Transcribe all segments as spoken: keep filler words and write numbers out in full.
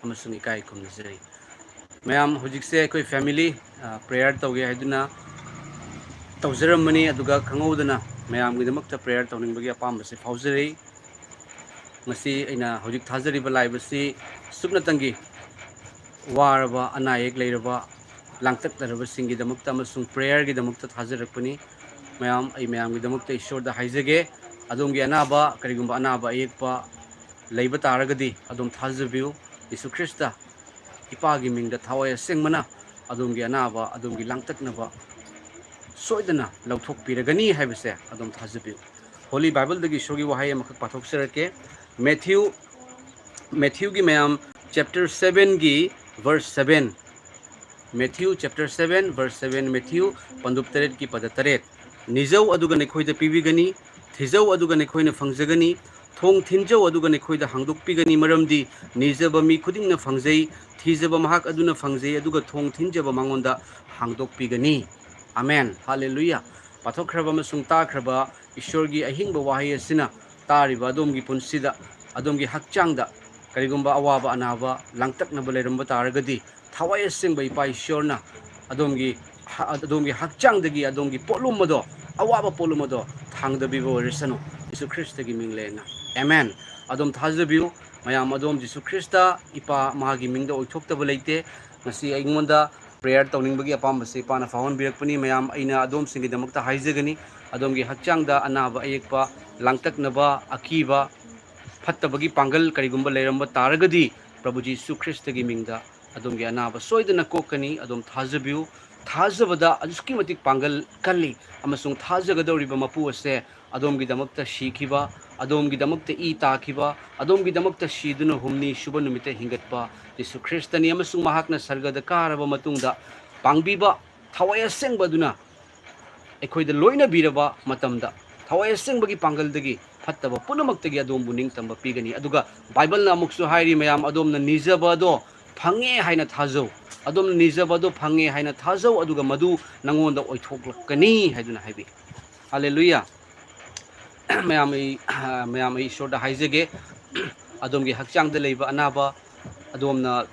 ꯑꯃꯁꯨꯡ ꯏꯀꯥꯏ ꯈꯨꯝꯅꯖꯔꯤ꯫ ꯃꯌꯥꯝ, ꯍꯧꯖꯤꯛꯁꯦ ꯑꯩꯈꯣꯏ family prayer ꯇꯧꯒꯦ ꯍꯥꯏꯗꯨꯅ ꯇꯧꯖꯔꯝꯕꯅꯤ, ꯑꯗꯨꯒ ꯈꯪꯍꯧꯗꯅ ꯃꯌꯥꯝꯒꯤꯗꯃꯛꯇ prayer ꯇꯧꯅꯤꯡꯕꯒꯤ ꯑꯄꯥꯝꯕꯁꯦ ꯐꯥꯎꯖꯔꯤ꯫ ꯃꯁꯤ ꯑꯩꯅ ꯍꯧꯖꯤꯛ ꯊꯥꯖꯔꯤꯕ live ꯑꯁꯤ ꯁꯨꯞꯅꯇꯪꯒꯤ ꯋꯥꯔꯕ, ꯑꯅꯥ ꯑꯌꯦꯛ ꯂꯩꯔꯕ, ꯂꯥꯡꯇꯛꯅꯔꯕꯁꯤꯡꯒꯤꯗꯃꯛꯇ ꯑꯃꯁꯨꯡ prayerꯒꯤꯗꯃꯛꯇ ꯊꯥꯖꯔꯛꯄꯅꯤ꯫ ꯃꯌꯥꯝ, ꯑꯩ ꯃꯌꯥꯝꯒꯤꯗꯃꯛꯇ ꯏꯁꯣꯔꯗ ꯍꯥꯏꯖꯒꯦ, ꯑꯗꯣꯝꯒꯤ ꯑꯅꯥꯕ, ꯀꯔꯤꯒꯨꯝꯕ ꯑꯅꯥꯕ ꯑꯌꯦꯛꯄ ꯂꯩꯕ ꯇꯥꯔꯒꯗꯤ ꯑꯗꯣꯝ ꯊꯥꯖꯕꯤꯌꯨ꯫ ꯌꯤꯁꯨ ꯈ꯭ꯔꯤꯁꯇ ꯏꯄꯥꯒꯤ ꯃꯤꯡꯗ ꯊꯋꯥꯏ ꯑꯁꯦꯡꯕꯅ ꯑꯗꯣꯝꯒꯤ ꯑꯅꯥꯕ, ꯑꯗꯣꯝꯒꯤ ꯂꯥꯡꯇꯛꯅꯕ ꯁꯣꯏꯗꯅ ꯂꯧꯊꯣꯛꯄꯤꯔꯒꯅꯤ ꯍꯥꯏꯕꯁꯦ ꯑꯗꯣꯝ ꯊꯥꯖꯕꯤꯌꯨ꯫ Holy Bibleꯗꯒꯤ ꯏꯁꯣꯔꯒꯤ ꯋꯥꯍꯩ ꯑꯃꯈꯛ ꯄꯥꯊꯣꯛꯆꯔꯛꯀꯦ꯫ Matthew, Matthewꯒꯤ ꯃꯌꯥꯝ, chapter sevenꯒꯤ verse seven꯫ Matthew chapter seven verse seven, Matthew ꯄꯟꯗꯨꯞ ꯇꯔꯦꯠꯀꯤ ꯄꯗ ꯇꯔꯦꯠ꯫ "ꯅꯤꯖꯧ, ꯑꯗꯨꯒ ꯅꯈꯣꯏꯗ ꯄꯤꯕꯤꯒꯅꯤ, ꯊꯤꯖꯧ, ꯑꯗꯨꯒ ꯅꯈꯣꯏꯅ ꯐꯪꯖꯒꯅꯤ, ꯊꯣꯡ ꯊꯤꯟꯖꯧ, ꯑꯗꯨꯒ ꯅꯈꯣꯏꯗ ꯍꯥꯡꯗꯣꯛꯄꯤꯒꯅꯤ, ꯃꯔꯝꯗꯤ ꯅꯤꯖꯕ ꯃꯤ ꯈꯨꯗꯤꯡꯅ ꯐꯪꯖꯩ, ꯊꯤꯖꯕ ꯃꯍꯥꯛ ꯑꯗꯨꯅ ꯐꯪꯖꯩ, ꯑꯗꯨꯒ ꯊꯣꯡ ꯊꯤꯟꯖꯕ ꯃꯉꯣꯟꯗ ꯍꯥꯡꯗꯣꯛꯄꯤꯒꯅꯤ꯫" ꯑꯃꯦꯟ꯫ ꯍꯥꯂꯦꯂꯨꯌꯥ꯫ ꯄꯥꯊꯣꯛꯈ꯭ꯔꯕ ꯑꯃꯁꯨꯡ ꯇꯥꯈ꯭ꯔꯕ ꯏꯁꯣꯔꯒꯤ ꯑꯍꯤꯡꯕ ꯋꯥꯍꯩ ꯑꯁꯤꯅ ꯇꯥꯔꯤꯕ ꯑꯗꯣꯝꯒꯤ ꯄꯨꯟꯁꯤꯗ, ꯑꯗꯣꯝꯒꯤ ꯍꯛꯆꯥꯡꯗ ꯀꯔꯤꯒꯨꯝꯕ ꯑꯋꯥꯕ ꯑꯅꯥꯕ ꯂꯥꯡꯇꯛꯅꯕ ꯂꯩꯔꯝꯕ ꯇꯥꯔꯒꯗꯤ, ꯊꯋꯥꯏ ꯑꯁꯦꯡꯕ ꯏꯄꯥ ꯏꯁꯣꯔꯅ ꯑꯗꯣꯝꯒꯤ, ꯑꯗꯣꯝꯒꯤ ꯍꯛꯆꯥꯡꯗꯒꯤ ꯑꯗꯣꯝꯒꯤ ꯄꯣꯠꯂꯨꯝ ꯑꯗꯣ, ꯑꯋꯥꯕ ꯄꯣꯠꯂꯨꯝ ꯑꯗꯣ ꯊꯥꯡꯗꯕꯤꯕ ꯑꯣꯏꯔꯁꯅꯨ, ꯌꯤꯁꯨ ꯈ꯭ꯔꯤꯁꯇꯒꯤ ꯃꯤꯡ ꯂꯦꯟꯅ꯫ ꯑꯃꯦꯟ꯫ ꯑꯗꯣꯝ ꯊꯥꯖꯕꯤꯌꯨ꯫ ꯃꯌꯥꯝ ꯑꯗꯣꯝ ꯖꯤꯁꯨ ꯈ꯭ꯔꯤꯁꯇ ꯏꯄꯥ ꯃꯥꯒꯤ ꯃꯤꯡꯗ ꯑꯣꯏꯊꯣꯛꯇꯕ ꯂꯩꯇꯦ꯫ ꯉꯁꯤ ꯑꯩꯉꯣꯟꯗ prayer ꯇꯧꯅꯤꯡꯕꯒꯤ ꯑꯄꯥꯝꯕꯁꯦ ꯏꯄꯥꯅ ꯐꯥꯎꯍꯟꯕꯤꯔꯛꯄꯅꯤ꯫ ꯃꯌꯥꯝ, ꯑꯩꯅ ꯑꯗꯣꯝꯁꯤꯡꯒꯤꯗꯃꯛꯇ ꯍꯥꯏꯖꯒꯅꯤ, ꯑꯗꯣꯝꯒꯤ ꯍꯛꯆꯥꯡꯗ ꯑꯅꯥꯕ ꯑꯌꯦꯛꯄ, ꯂꯥꯡꯇꯛꯅꯕ, ꯑꯀꯤꯕ, ꯐꯠꯇꯕꯒꯤ ꯄꯥꯡꯒꯜ ꯀꯔꯤꯒꯨꯝꯕ ꯂꯩꯔꯝꯕ ꯇꯥꯔꯒꯗꯤ, ꯄ꯭ꯔꯚꯨ ꯖꯤꯁꯨ ꯈ꯭ꯔꯤꯁꯇꯒꯤ ꯃꯤꯡꯗ ꯑꯗꯣꯝꯒꯤ ꯑꯅꯥꯕ ꯁꯣꯏꯗꯅ ꯀꯣꯛꯀꯅꯤ꯫ ꯑꯗꯣꯝ ꯊꯥꯖꯕꯤꯌꯨ꯫ ꯊꯥꯖꯕꯗ ꯑꯗꯨꯛꯀꯤ ꯃꯇꯤꯛ ꯄꯥꯡꯒꯜ ꯀꯜꯂꯤ, ꯑꯃꯁꯨꯡ ꯊꯥꯖꯒꯗꯧꯔꯤꯕ ꯃꯄꯨ ꯑꯁꯦ ꯑꯗꯣꯝꯒꯤꯗꯃꯛꯇ ꯁꯤꯈꯤꯕ, ꯑꯗꯣꯝꯒꯤꯗꯃꯛꯇ ꯏ ꯇꯥꯈꯤꯕ, ꯑꯗꯣꯝꯒꯤꯗꯃꯛꯇ ꯁꯤꯗꯨꯅ ꯍꯨꯝꯅꯤ ꯁꯨꯕ ꯅꯨꯃꯤꯠꯇ ꯍꯤꯡꯒꯠꯄ ꯖꯤꯁꯨ ꯈ꯭ꯔꯤꯁꯇꯅꯤ, ꯑꯃꯁꯨꯡ ꯃꯍꯥꯛꯅ ꯁꯔꯒꯗ ꯀꯥꯔꯕ ꯃꯇꯨꯡꯗ ꯄꯥꯡꯕꯤꯕ ꯊꯋꯥꯏ ꯑꯁꯦꯡꯕ ꯑꯗꯨꯅ ꯑꯩꯈꯣꯏꯗ ꯂꯣꯏꯅꯕꯤꯔꯕ ꯃꯇꯝꯗ, ꯊꯋꯥꯏ ꯑꯁꯦꯡꯕꯒꯤ ꯄꯥꯡꯒꯜꯗꯒꯤ, ꯐꯠꯇꯕ ꯄꯨꯝꯅꯃꯛꯇꯒꯤ ꯑꯗꯣꯝꯕꯨ ꯅꯤꯡꯇꯝꯕ ꯄꯤꯒꯅꯤ꯫ ꯑꯗꯨꯒ ꯕꯥꯏꯕꯜꯅ ꯑꯃꯨꯛꯁꯨ ꯍꯥꯏꯔꯤ, ꯃꯌꯥꯝ, ꯑꯗꯣꯝꯅ ꯅꯤꯖꯕ ꯑꯗꯣ ꯐꯪꯉꯦ ꯍꯥꯏꯅ ꯊꯥꯖꯧ꯫ ꯑꯗꯣꯝꯅ ꯅꯤꯖꯕ ꯑꯗꯣ ꯐꯪꯉꯦ ꯍꯥꯏꯅ ꯊꯥꯖꯧ, ꯑꯗꯨꯒ ꯃꯗꯨ ꯅꯉꯣꯟꯗ ꯑꯣꯏꯊꯣꯛꯂꯛꯀꯅꯤ ꯍꯥꯏꯗꯨꯅ ꯍꯥꯏꯕꯤ꯫ ꯍꯥꯂꯦꯂꯨꯌꯥ꯫ ꯃꯌꯥꯝ ꯑꯩ, ꯃꯌꯥꯝ ꯑꯩ ꯏꯁꯣꯔꯗ ꯍꯥꯏꯖꯒꯦ, ꯑꯗꯣꯝꯒꯤ ꯍꯛꯆꯥꯡꯗ ꯂꯩꯕ ꯑꯅꯥꯕ, ꯑꯗꯣꯝꯅ,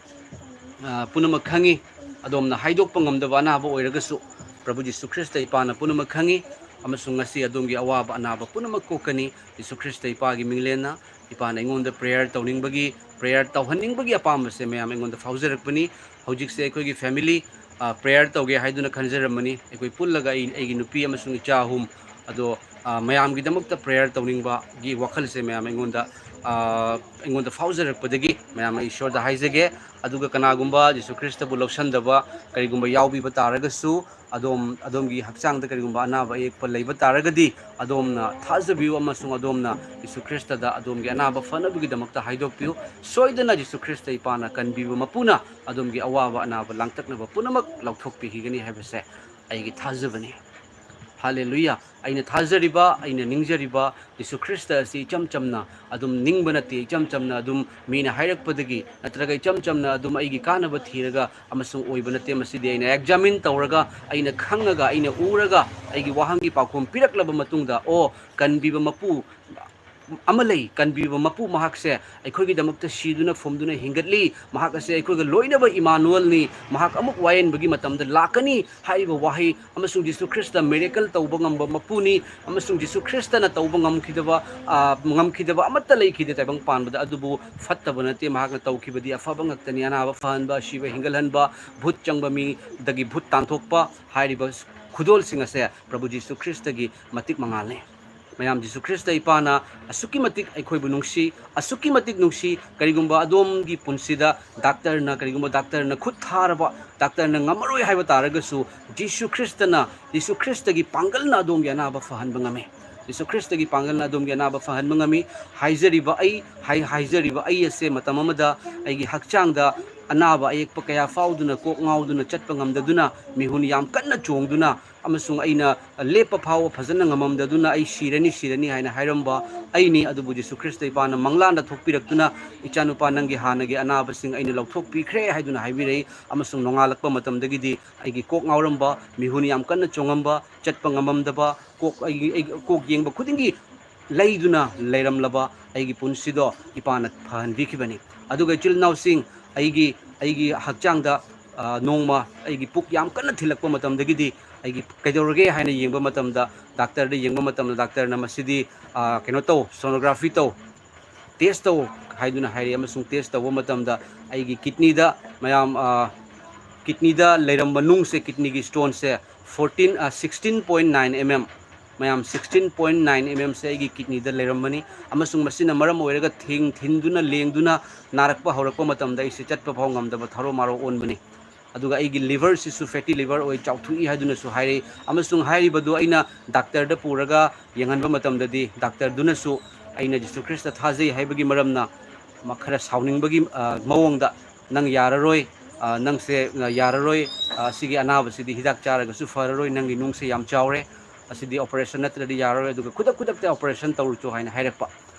ꯑ, ꯄꯨꯝꯅꯃꯛ ꯈꯪꯉꯤ꯫ ꯑꯗꯣꯝꯅ ꯍꯥꯏꯗꯣꯛꯄ ꯉꯝꯗꯕ ꯑꯅꯥꯕ ꯑꯣꯏꯔꯒꯁꯨ, ꯄ꯭ꯔꯚꯨ ꯖꯤꯁꯨ ꯈ꯭ꯔꯤꯁꯇ ꯏꯄꯥꯅ ꯄꯨꯝꯅꯃꯛ ꯈꯪꯉꯤ, ꯑꯃꯁꯨꯡ ꯉꯁꯤ ꯑꯗꯣꯝꯒꯤ ꯑꯋꯥꯕ ꯑꯅꯥꯕ ꯄꯨꯝꯅꯃꯛ ꯀꯣꯛꯀꯅꯤ꯫ ꯖꯤꯁꯨ ꯈ꯭ꯔꯤꯁꯇ ꯏꯄꯥꯒꯤ ꯃꯤꯡꯂꯦꯟꯅ ꯏꯄꯥꯅ ꯑꯩꯉꯣꯟꯗ prayer ꯇꯧꯅꯤꯡꯕꯒꯤ, prayer ꯇꯧꯍꯟꯅꯤꯡꯕꯒꯤ ꯑꯄꯥꯝꯕꯁꯦ ꯃꯌꯥꯝ ꯑꯩꯉꯣꯟꯗ ꯐꯥꯎꯖꯔꯛꯄꯅꯤ꯫ ꯍꯧꯖꯤꯛꯁꯦ ꯑꯩꯈꯣꯏꯒꯤ family, ꯑ, prayer ꯇꯧꯒꯦ ꯍꯥꯏꯗꯨꯅ ꯈꯟꯖꯔꯝꯕꯅꯤ꯫ ꯑꯩꯈꯣꯏ ꯄꯨꯜꯂꯒ ꯑꯩ, ꯑꯩꯒꯤ ꯅꯨꯄꯤ ꯑꯃꯁꯨꯡ ꯏꯆꯥ ꯑꯍꯨꯝ ꯑꯗꯣ, ꯑ, ꯃꯌꯥꯝꯒꯤꯗꯃꯛꯇ prayer ꯇꯧꯅꯤꯡꯕꯒꯤ ꯋꯥꯈꯜꯁꯦ ꯃꯌꯥꯝ ꯑꯩꯉꯣꯟꯗ, ꯑ, ꯑꯩꯉꯣꯟꯗ ꯐꯥꯎꯖꯔꯛꯄꯗꯒꯤ ꯃꯌꯥꯝ ꯑꯩ ꯏꯁꯣꯔꯗ ꯍꯥꯏꯖꯒꯦ꯫ ꯑꯗꯨꯒ ꯀꯅꯥꯒꯨꯝꯕ ꯖꯤꯁꯨ ꯈ꯭ꯔꯤꯁꯇꯕꯨ ꯂꯧꯁꯟꯗꯕ ꯀꯔꯤꯒꯨꯝꯕ ꯌꯥꯎꯕꯤꯕ ꯇꯥꯔꯒꯁꯨ, ꯑꯗꯣꯝ, ꯑꯗꯣꯝꯒꯤ ꯍꯛꯆꯥꯡꯗ ꯀꯔꯤꯒꯨꯝꯕ ꯑꯅꯥꯕ ꯑꯌꯦꯛꯄ ꯂꯩꯕ ꯇꯥꯔꯒꯗꯤ, ꯑꯗꯣꯝꯅ ꯊꯥꯖꯕꯤꯌꯨ ꯑꯃꯁꯨꯡ ꯑꯗꯣꯝꯅ ꯖꯤꯁꯨ ꯈ꯭ꯔꯤꯁꯇꯗ ꯑꯗꯣꯝꯒꯤ ꯑꯅꯥꯕ ꯐꯅꯕꯒꯤꯗꯃꯛꯇ ꯍꯥꯏꯗꯣꯛꯄꯤꯌꯨ꯫ ꯁꯣꯏꯗꯅ ꯖꯤꯁꯨ ꯈ꯭ꯔꯤꯁꯇ ꯏꯄꯥꯅ ꯀꯟꯕꯤꯕ ꯃꯄꯨꯅ ꯑꯗꯣꯝꯒꯤ ꯑꯋꯥꯕ ꯑꯅꯥꯕ ꯂꯥꯡꯇꯛꯅꯕ ꯄꯨꯝꯅꯃꯛ ꯂꯧꯊꯣꯛꯄꯤꯈꯤꯒꯅꯤ ꯍꯥꯏꯕꯁꯦ ꯑꯩꯒꯤ ꯊꯥꯖꯕꯅꯤ꯫ ꯍꯥꯂꯦꯂꯨꯌꯥ! ꯑꯩꯅ ꯊꯥꯖꯔꯤꯕ, ꯑꯩꯅ ꯅꯤꯡꯖꯔꯤꯕ ꯖꯤꯁꯨ ꯈ꯭ꯔꯤꯁꯇ ꯑꯁꯤ ꯏꯆꯝ ꯆꯝꯅ ꯑꯗꯨꯝ ꯅꯤꯡꯕ ꯅꯠꯇꯦ, ꯏꯆꯝ ꯆꯝꯅ ꯑꯗꯨꯝ ꯃꯤꯅ ꯍꯥꯏꯔꯛꯄꯗꯒꯤ ꯅꯠꯇ꯭ꯔꯒ ꯏꯆꯝ ꯆꯝꯅ ꯑꯗꯨꯝ ꯑꯩꯒꯤ ꯀꯥꯟꯅꯕ ꯊꯤꯔꯒ ꯑꯃꯁꯨꯡ ꯑꯣꯏꯕ ꯅꯠꯇꯦ꯫ ꯃꯁꯤꯗꯤ ꯑꯩꯅ examine ꯇꯧꯔꯒ, ꯑꯩꯅ ꯈꯪꯉꯒ, ꯑꯩꯅ ꯎꯔꯒ, ꯑꯩꯒꯤ ꯋꯥꯍꯪꯒꯤ ꯄꯥꯎꯈꯨꯝ ꯄꯤꯔꯛꯂꯕ ꯃꯇꯨꯡꯗ, ꯑꯣ, ꯀꯟꯕꯤꯕ ꯃꯄꯨ ꯑꯃ ꯂꯩ, ꯀꯟꯕꯤꯕ ꯃꯄꯨ ꯃꯍꯥꯛꯁꯦ ꯑꯩꯈꯣꯏꯒꯤꯗꯃꯛꯇ ꯁꯤꯗꯨꯅ ꯐꯨꯝꯗꯨꯅ ꯍꯤꯡꯒꯠꯂꯤ, ꯃꯍꯥꯛ ꯑꯁꯦ ꯑꯩꯈꯣꯏꯒ ꯂꯣꯏꯅꯕ ꯏꯃꯥꯅꯨꯑꯦꯜꯅꯤ, ꯃꯍꯥꯛ ꯑꯃꯨꯛ ꯋꯥꯌꯦꯟꯕꯒꯤ ꯃꯇꯝꯗ ꯂꯥꯛꯀꯅꯤ ꯍꯥꯏꯔꯤꯕ ꯋꯥꯍꯩ, ꯑꯃꯁꯨꯡ ꯖꯤꯁꯨ ꯈ꯭ꯔꯤꯁꯇ miracle ꯇꯧꯕ ꯉꯝꯕ ꯃꯄꯨꯅꯤ, ꯑꯃꯁꯨꯡ ꯖꯤꯁꯨ ꯈ꯭ꯔꯤꯁꯇꯅ ꯇꯧꯕ ꯉꯝꯈꯤꯗꯕ, ꯑ, ꯉꯝꯈꯤꯗꯕ ꯑꯃꯠꯇ ꯂꯩꯈꯤꯗꯦ ꯇꯥꯏꯕꯪ ꯄꯥꯟꯕꯗ꯫ ꯑꯗꯨꯕꯨ ꯐꯠꯇꯕ ꯅꯠꯇꯦ, ꯃꯍꯥꯛꯅ ꯇꯧꯈꯤꯕꯗꯤ ꯑꯐꯕ ꯉꯥꯛꯇꯅꯤ, ꯑꯅꯥꯕ ꯐꯍꯟꯕ, ꯑꯁꯤꯕ ꯍꯤꯡꯒꯠꯍꯟꯕ, ꯚꯨꯠ ꯆꯪꯕ ꯃꯤꯗꯒꯤ ꯚꯨꯠ ꯇꯥꯟꯊꯣꯛꯄ ꯍꯥꯏꯔꯤꯕ ꯈꯨꯗꯣꯜꯁꯤꯡ ꯑꯁꯦ ꯄ꯭ꯔꯚꯨ ꯖꯤꯁꯨ ꯈ꯭ꯔꯤꯁꯇꯒꯤ ꯃꯇꯤꯛ ꯃꯉꯥꯜꯅꯤ꯫ ꯃꯌꯥꯝ ꯖꯤꯁꯨ ꯈ꯭ꯔꯤꯁꯇ ꯏꯄꯥꯅ ꯑꯁꯨꯛꯀꯤ ꯃꯇꯤꯛ ꯑꯩꯈꯣꯏꯕꯨ ꯅꯨꯡꯁꯤ, ꯑꯁꯨꯛꯀꯤ ꯃꯇꯤꯛ ꯅꯨꯡꯁꯤ꯫ ꯀꯔꯤꯒꯨꯝꯕ ꯑꯗꯣꯝꯒꯤ ꯄꯨꯟꯁꯤꯗ ꯗꯥꯛꯇꯔꯅ, ꯀꯔꯤꯒꯨꯝꯕ ꯗꯥꯛꯇꯔꯅ ꯈꯨꯠ ꯊꯥꯔꯕ, ꯗꯥꯛꯇꯔꯅ ꯉꯝꯃꯔꯣꯏ ꯍꯥꯏꯕ ꯇꯥꯔꯒꯁꯨ, ꯖꯤꯁꯨ ꯈ꯭ꯔꯤꯁꯇꯅ, ꯖꯤꯁꯨ ꯈ꯭ꯔꯤꯁꯇꯒꯤ ꯄꯥꯡꯒꯜꯅ ꯑꯗꯣꯝꯒꯤ ꯑꯅꯥꯕ ꯐꯍꯟꯕ ꯉꯝꯃꯤ꯫ ꯖꯤꯁꯨ ꯈ꯭ꯔꯤꯁꯇꯒꯤ ꯄꯥꯡꯒꯜꯅ ꯑꯗꯣꯝꯒꯤ ꯑꯅꯥꯕ ꯐꯍꯟꯕ ꯉꯝꯃꯤ꯫ ꯍꯥꯏꯖꯔꯤꯕ ꯑꯩ, ꯍꯥꯏ-, ꯍꯥꯏꯖꯔꯤꯕ ꯑꯩ ꯑꯁꯦ ꯃꯇꯝ ꯑꯃꯗ ꯑꯩꯒꯤ ꯍꯛꯆꯥꯡꯗ ꯑꯅꯥꯕ ꯑꯌꯦꯛꯄ ꯀꯌꯥ ꯐꯥꯎꯗꯨꯅ, ꯀꯣꯛ ꯉꯥꯎꯗꯨꯅ, ꯆꯠꯄ ꯉꯝꯗꯗꯨꯅ, ꯃꯤꯍꯨꯟ ꯌꯥꯝ ꯀꯟꯅ ꯆꯣꯡꯗꯨꯅ, ꯑꯃꯁꯨꯡ ꯑꯩꯅ ꯂꯦꯞꯄ ꯐꯥꯎꯕ ꯐꯖꯅ ꯉꯝꯃꯝꯗꯗꯨꯅ ꯑꯩ ꯁꯤꯔꯅꯤ, ꯁꯤꯔꯅꯤ ꯍꯥꯏꯅ ꯍꯥꯏꯔꯝꯕ ꯑꯩꯅꯤ꯫ ꯑꯗꯨꯕꯨ ꯖꯤꯁꯨ ꯈ꯭ꯔꯤꯁꯇ ꯏꯄꯥꯅ ꯃꯪꯂꯥꯟꯗ ꯊꯣꯛꯄꯤꯔꯛꯇꯨꯅ, "ꯏꯆꯥꯅꯨꯄꯥ, ꯅꯪꯒꯤ ꯍꯥꯟꯅꯒꯤ ꯑꯅꯥꯕꯁꯤꯡ ꯑꯩꯅ ꯂꯧꯊꯣꯛꯄꯤꯈ꯭ꯔꯦ" ꯍꯥꯏꯗꯨꯅ ꯍꯥꯏꯕꯤꯔꯛꯏ꯫ ꯑꯃꯁꯨꯡ ꯅꯣꯡꯉꯥꯜꯂꯛꯄ ꯃꯇꯝꯗꯒꯤꯗꯤ ꯑꯩꯒꯤ ꯀꯣꯛ ꯉꯥꯎꯔꯝꯕ, ꯃꯤꯍꯨꯟ ꯌꯥꯝ ꯀꯟꯅ ꯆꯣꯡꯉꯝꯕ, ꯆꯠꯄ ꯉꯝꯃꯝꯗꯕ, ꯀꯣꯛ, ꯑꯩꯒꯤ, ꯑꯩꯒꯤ ꯀꯣꯛ ꯌꯦꯡꯕ ꯈꯨꯗꯤꯡꯒꯤ ꯂꯩꯗꯨꯅ ꯂꯩꯔꯝꯂꯕ ꯑꯩꯒꯤ ꯄꯨꯟꯁꯤꯗꯣ ꯏꯄꯥꯅ ꯐꯍꯟꯕꯤꯈꯤꯕꯅꯤ꯫ ꯑꯗꯨꯒ ꯏꯆꯤꯜ ꯏꯅꯥꯎꯁꯤꯡ, ꯑꯩꯒꯤ, ꯑꯩꯒꯤ ꯍꯛꯆꯥꯡꯗ, ꯑ, ꯅꯣꯡꯃ ꯑꯩꯒꯤ ꯄꯨꯛ ꯌꯥꯝ ꯀꯟꯅ ꯊꯤꯜꯂꯛꯄ ꯃꯇꯝꯗꯒꯤꯗꯤ ꯑꯩꯒꯤ ꯀꯩꯗꯧꯔꯒꯦ ꯍꯥꯏꯅ ꯌꯦꯡꯕ ꯃꯇꯝꯗ, ꯗꯥꯛꯇꯔꯗ ꯌꯦꯡꯕ ꯃꯇꯝꯗ ꯗꯥꯛꯇꯔꯅ ꯃꯁꯤꯗꯤ, ꯑ, ꯀꯩꯅꯣ ꯇꯧ, sonography ꯇꯧ, test ꯇꯧ ꯍꯥꯏꯗꯨꯅ ꯍꯥꯏꯔꯛꯏ꯫ ꯑꯃꯁꯨꯡ test ꯇꯧꯕ ꯃꯇꯝꯗ ꯑꯩꯒꯤ kidney ꯗ ꯃꯌꯥꯝ, ꯑ, kidney ꯗ ꯂꯩꯔꯝꯕ ꯅꯨꯡꯁꯦ, kidney ꯒꯤ stone ꯁꯦ fourteen, ꯑ, sixteen point nine M M, ꯃꯌꯥꯝ, sixteen point nine M M ꯁꯦ ꯑꯩꯒꯤ kidney ꯗ ꯂꯩꯔꯝꯕꯅꯤ꯫ ꯑꯃꯁꯨꯡ ꯃꯁꯤꯅ ꯃꯔꯝ ꯑꯣꯏꯔꯒ ꯊꯦꯡ ꯊꯤꯟꯗꯨꯅ, ꯂꯦꯡꯗꯨꯅ, ꯅꯥꯔꯛꯄ ꯍꯧꯔꯛꯄ ꯃꯇꯝꯗ ꯑꯩꯁꯦ ꯆꯠꯄ ꯐꯥꯎ ꯉꯝꯗꯕ, ꯊꯥꯔꯣ ꯃꯥꯔꯣ ꯑꯣꯟꯕꯅꯤ꯫ ꯑꯗꯨꯒ ꯑꯩꯒꯤ liver ꯁꯤꯁꯨ fatty liver ꯑꯣꯏ, ꯆꯥꯎꯊꯣꯛꯏ ꯍꯥꯏꯗꯨꯅꯁꯨ ꯍꯥꯏꯔꯛꯏ꯫ ꯑꯃꯁꯨꯡ ꯍꯥꯏꯔꯤꯕꯗꯨ ꯑꯩꯅ ꯗꯥꯛꯇꯔꯗ ꯄꯨꯔꯒ ꯌꯦꯡꯍꯟꯕ ꯃꯇꯝꯗꯗꯤ ꯗꯥꯛꯇꯔꯗꯨꯅꯁꯨ ꯑꯩꯅ ꯖꯤꯁꯨ ꯈ꯭ꯔꯤꯁꯇ ꯊꯥꯖꯩ ꯍꯥꯏꯕꯒꯤ ꯃꯔꯝꯅ ꯃ-, ꯈꯔ ꯁꯥꯎꯅꯤꯡꯕꯒꯤ, ꯑ, ꯃꯑꯣꯡꯗ, "ꯅꯪ ꯌꯥꯔꯔꯣꯏ, ꯑ, ꯅꯪꯁꯦ, ꯑ, ꯌꯥꯔꯔꯣꯏ, ꯑ, ꯁꯤꯒꯤ ꯑꯅꯥꯕꯁꯤꯗꯤ ꯍꯤꯗꯥꯛ ꯆꯥꯔꯒꯁꯨ ꯐꯔꯔꯣꯏ, ꯅꯪꯒꯤ ꯅꯨꯡꯁꯦ ꯌꯥꯝ ꯆꯥꯎꯔꯦ, ꯑꯁꯤꯗꯤ operation ꯅꯠꯇ꯭ꯔꯗꯤ ꯌꯥꯔꯔꯣꯏ, ꯑꯗꯨꯒ ꯈꯨꯗꯛ ꯈꯨꯗꯛꯇ operation ꯇꯧꯔꯨꯆꯣ" ꯍꯥꯏꯅ ꯍꯥꯏꯔꯛꯄ꯫